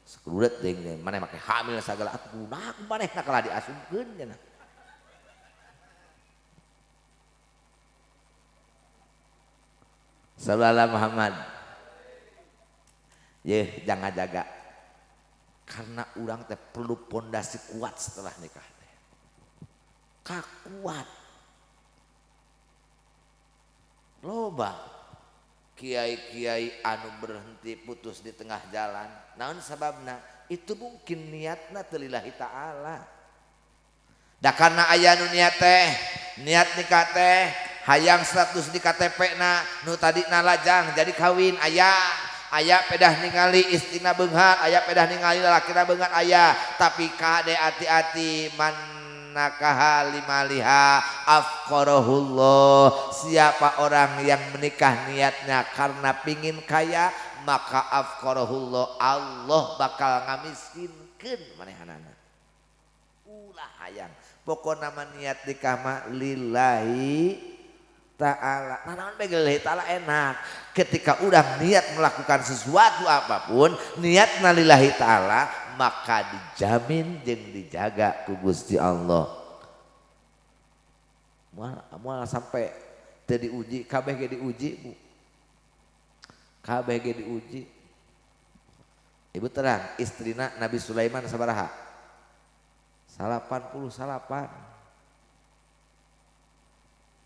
Sakurudet deui maneh make hamil sagala atuh kunaon manehna kalah diasupkeun cenah. Sallallahu Muhammad. Yeh, jangan jaga. Karena urang teh perlu pondasi kuat setelah nikah teh. Kakuat. Loba kiai-kiai anu berhenti putus di tengah jalan. Naon sababna? Itu mungkin niatna teu lillahi ta'ala. Da karena aya nu niat teh, niat nikah teh hayang status di KTP na nu tadina lajang jadi kawin aya, aya pedah ningali istrina beunghar, aya pedah ningali lalakina beunghar aya, tapi kade ati-ati man nakaha limaliha afqarahullah. Siapa orang yang menikah niatnya karena pingin kaya, maka afqarahullah, Allah bakal ngamiskinkeun manehanana. Ulah hayang pokona mah niat nikah mah lillahi ta'ala. Nah, naon bae lillahi ta'ala enak. Ketika urang niat melakukan sesuatu apapun, niatna lillahi ta'ala, maka dijamin jeung dijaga ku Gusti Allah. Moal sampai teu diuji, kabeh ge diuji, Bu. Kabeh ge diuji. Ibu terang, istrina Nabi Sulaiman sabaraha? 88.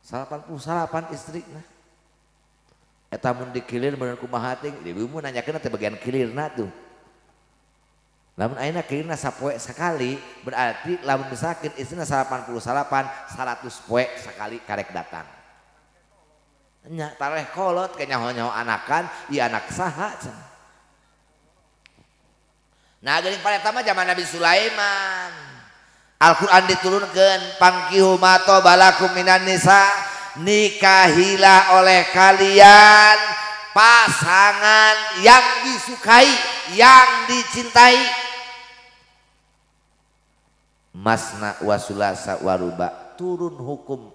88 istrina. Eta mun dikilir bener kumaha ting, ibu mun nanyakeun teh bagian kilirna tuh. Lamun ayeuna kilirna sapoe sekali, berarti lamun misalkeun istrina 88, 100 poe sekali karek datang. Nya tareh kolot ke nyaho-nyaho anakan, ieu anak saha cenah. Nah geuning pareta mah zaman Nabi Sulaiman. Al-Quran diturunkan, pangkihu ma tobalakum minan nisa, nikahilah oleh kalian pasangan yang disukai, yang dicintai. Masna wasulasa waruba, turun hukum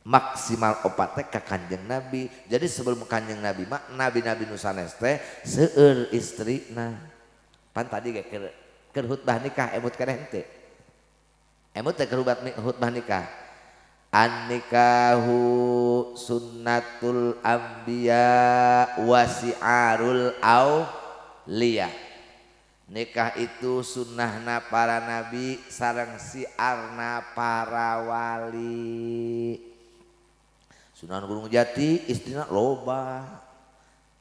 maksimal opat teh ka Kanjeng Nabi. Jadi sebelum Kanjeng Nabi mah nabi-nabi nu sanes teh seueur istrina. Pan tadi ge keur khutbah nikah emut keneh henteu. Emut teh keur khutbah nikah. An-nikahu sunnatul anbiya wa si'arul auliya. Nikah itu sunnahna para nabi sareng siarna para wali. Sunan Gunung Jati istrina loba.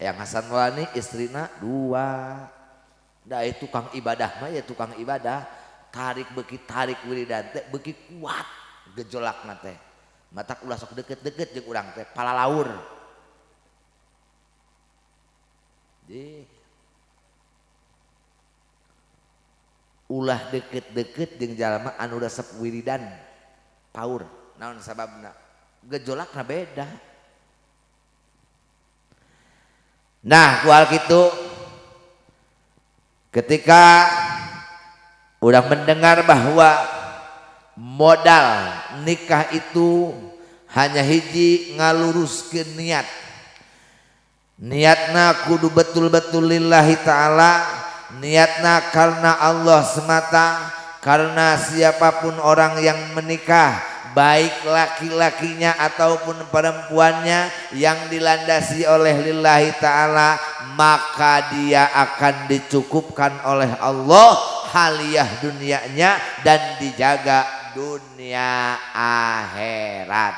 Yang Hasan Walani istrina 2. Da itu tukang ibadah mah ya tukang ibadah. Tarik beuki tarik wiridan teh beuki kuat gejolakna teh. Matak ulah sok deket-deket jeung urang teh palalaur. Di ulah deket-deket jeung jalma anu resep wiridan paur. Naon sababna? Gejolakna beda. Nah, ku hal kitu ketika urang mendengar bahwa modal nikah itu hanya hiji ngaluruskeun niat. Niatna kudu betul-betul lillahi ta'ala, niatna karena Allah semata, karena siapapun orang yang menikah, baik laki-lakinya ataupun perempuannya yang dilandasi oleh lillahi ta'ala, maka dia akan dicukupkan oleh Allah haliyah dunianya dan dijaga dunia akhirat.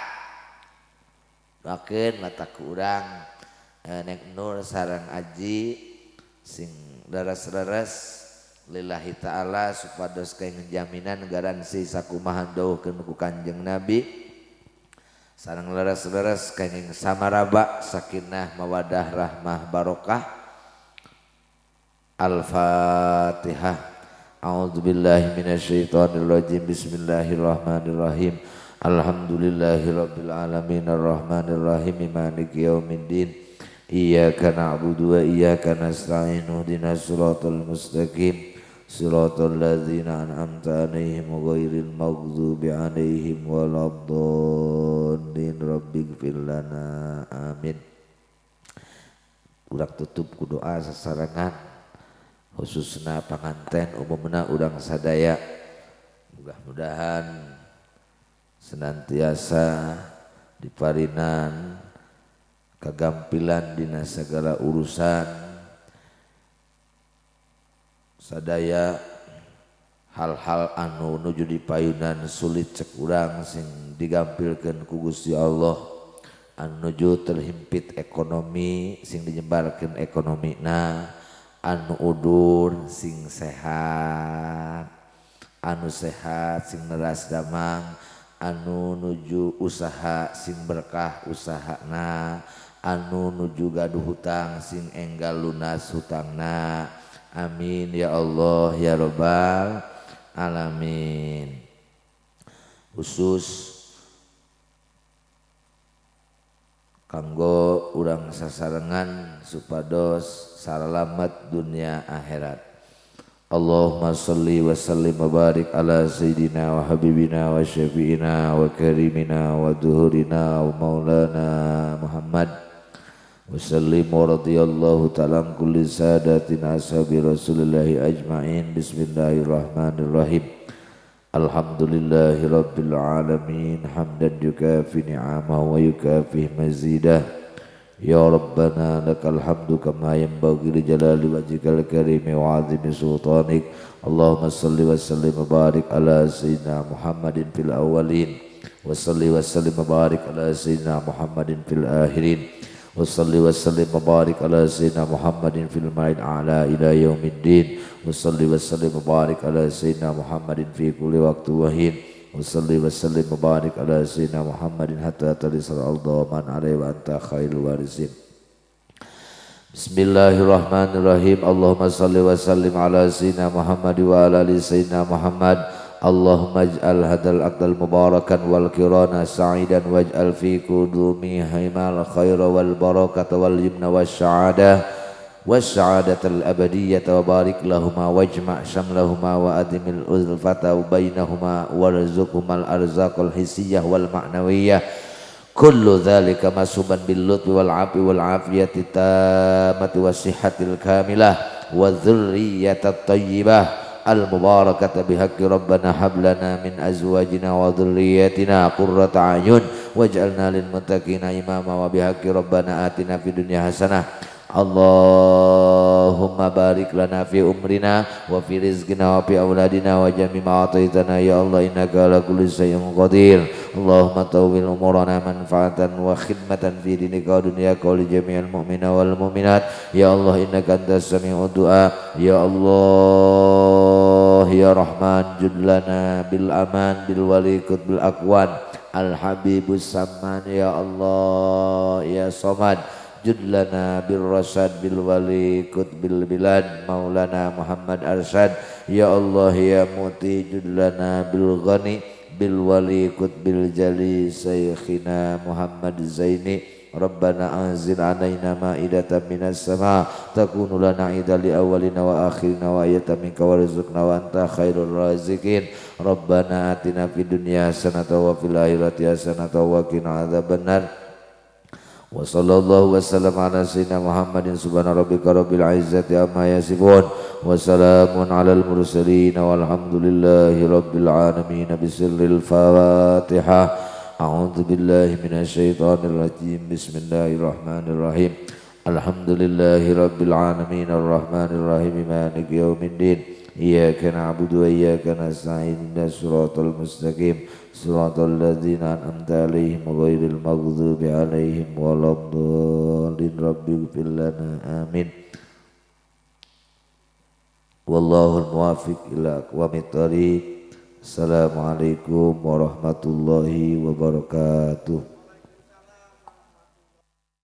Doakeun mata ku urang Nek Nur sareng Aji sing leres-leres lillahi ta'ala supados kenging jaminan garansi sakumaha dawuhkeun ku Kanjeng Nabi sareng leres-leres kenging samaraba sakinah mawadah rahmah barokah. Al-Fatihah. A'udzubillahi minasyaitonirrajim. Bismillahirrahmanirrahim. Alhamdulillahirabbil alamin arrahmanirrahim maliki yaumiddin. Iyyaka na'budu wa iyyaka nasta'in ihdinas siratal mustaqim siratal ladzina an'amta 'alaihim ghairil maghdubi 'alaihim waladdallin. Rabbighfir lana amin. Urang tutup ku doa sasarengan. Khususna panganten umumna urang sadaya. Mudah-mudahan senantiasa diparinan kagampilan dina segala urusan sadaya hal-hal anu nuju dipayunan sulit cek urang sing digampilkeun ku Gusti Allah, anu nuju terhimpit ekonomi sing dijembarkeun ekonomina, anu udur sing sehat, anu sehat sing neras damang, anu nuju usaha sing berkah usahana, anu nuju gaduh hutang sing enggal lunas hutangna. Amin ya Allah ya Rabbal alamin. Khusus kanggo urang sasarengan supados salamet dunia akhirat. Allahumma salli wa sallim wa barik ala sayyidina wa habibina wa syafi'ina wa karimina wa duhurina wa maulana Muhammad wa sallim wa radiyallahu ta'ala an kulli sadatina ashabi rasulillahi ajma'in. Bismillahirrahmanirrahim. Alhamdulillahi rabbil alamin hamdan yukafi ni'amahu wa yukafi mazidah. Ya Rabbana lakal hamdu kama yanbaghi li jalali wajhikal karimi wa 'azimi sultanik. Allahumma salli wa sallim wa barik ala sayyidina Muhammadin fil awwalin wa salli wa sallim wa barik ala sayyidina Muhammadin fil akhirin wa salli wa sallim wa barik ala sayyidina Muhammadin fil ma'in a'la ila yaumiddin wa salli wa sallim wa barik ala sayyidina Muhammadin fi kulli waqti wa hin wa salli wa sallim wa barik ala sayyidina Muhammadin hatta talisal arda man alaihi wa anta khairul warisin. Bismillahirrahmanirrahim. Allahumma salli wa sallim ala sayyidina Muhammad wa ala ali sayyidina Muhammad. Allahumma ij'al hadal aqdal mubarakan wal kirana sa'idan waj'al fi qudumihimal khaira wal barakata wal yumna wasya'adah wasya'adatal abadiyyata wa barik lahuma wajma' syamlahuma wa adimil ulfata bainahuma warzuqhumal arzaqal hissiyah wal ma'nawiyah. Kullu dzalika masuban bil lutfi wal afi wal afiyati tammati wasihhatil kamilah wa dzurriyyatat thayyibah al mubarakata bihaqqi rabbana hab lana min azwajina wa dzurriyyatina qurrata a'yun waj'alna lil muttaqina imama wa bihaqqi rabbana atina fid dunya hasanah. Allahumma barik lana fi umrina wa fi rizqina wa fi auladina wa jami ma ataitana ya Allah innaka ala kulli syai'in qadir. Allahumma tawwil umurana manfaatan wa khidmatan fi dinika wa dunyaka wa li jami'il mu'minina wal mu'minat ya Allah innaka antas sami'ud du'a. Ya Allah ya Rahman jud lana bil aman bil wali bil aqwan al habibus samman ya Allah ya Samad jud lana bil rasad bil wali bil bilad maulana Muhammad Arsyad ya Allah ya muti jud lana bil ghani bil wali bil jali saykhina Muhammad Zaini. Rabbana anzil alaina ma'idatan minas sama takunu lana 'idan li awwalina wa akhirina wa ayatan minka warzuqna wa anta khairur raziqin. Rabbana atina fid dunya hasanatan wa fil akhirati hasanatan wa qina adzabannar. Wa sallallahu wa sallam ala sayyidina Muhammadin subhana rabbika rabbil izzati amma yasifun wa salamun alal mursalin walhamdulillahi rabbil alamin. Bisirril Fatihah. A'udzu billahi minasyaitonir rajim. Bismillahirrahmanirrahim. Alhamdulillahi rabbil alamin arrahmanir rahim maliki yaumiddin. Iyyaka na'budu wa iyyaka nasta'in. Ihdinas siratal mustaqim. Siratal ladzina an'amta 'alaihim ghairil maghdubi 'alaihim waladdallin. Rabbighfir lana amin. Wallahul muwaffiq ila aqwamit thariq. Assalamualaikum warahmatullahi wabarakatuh.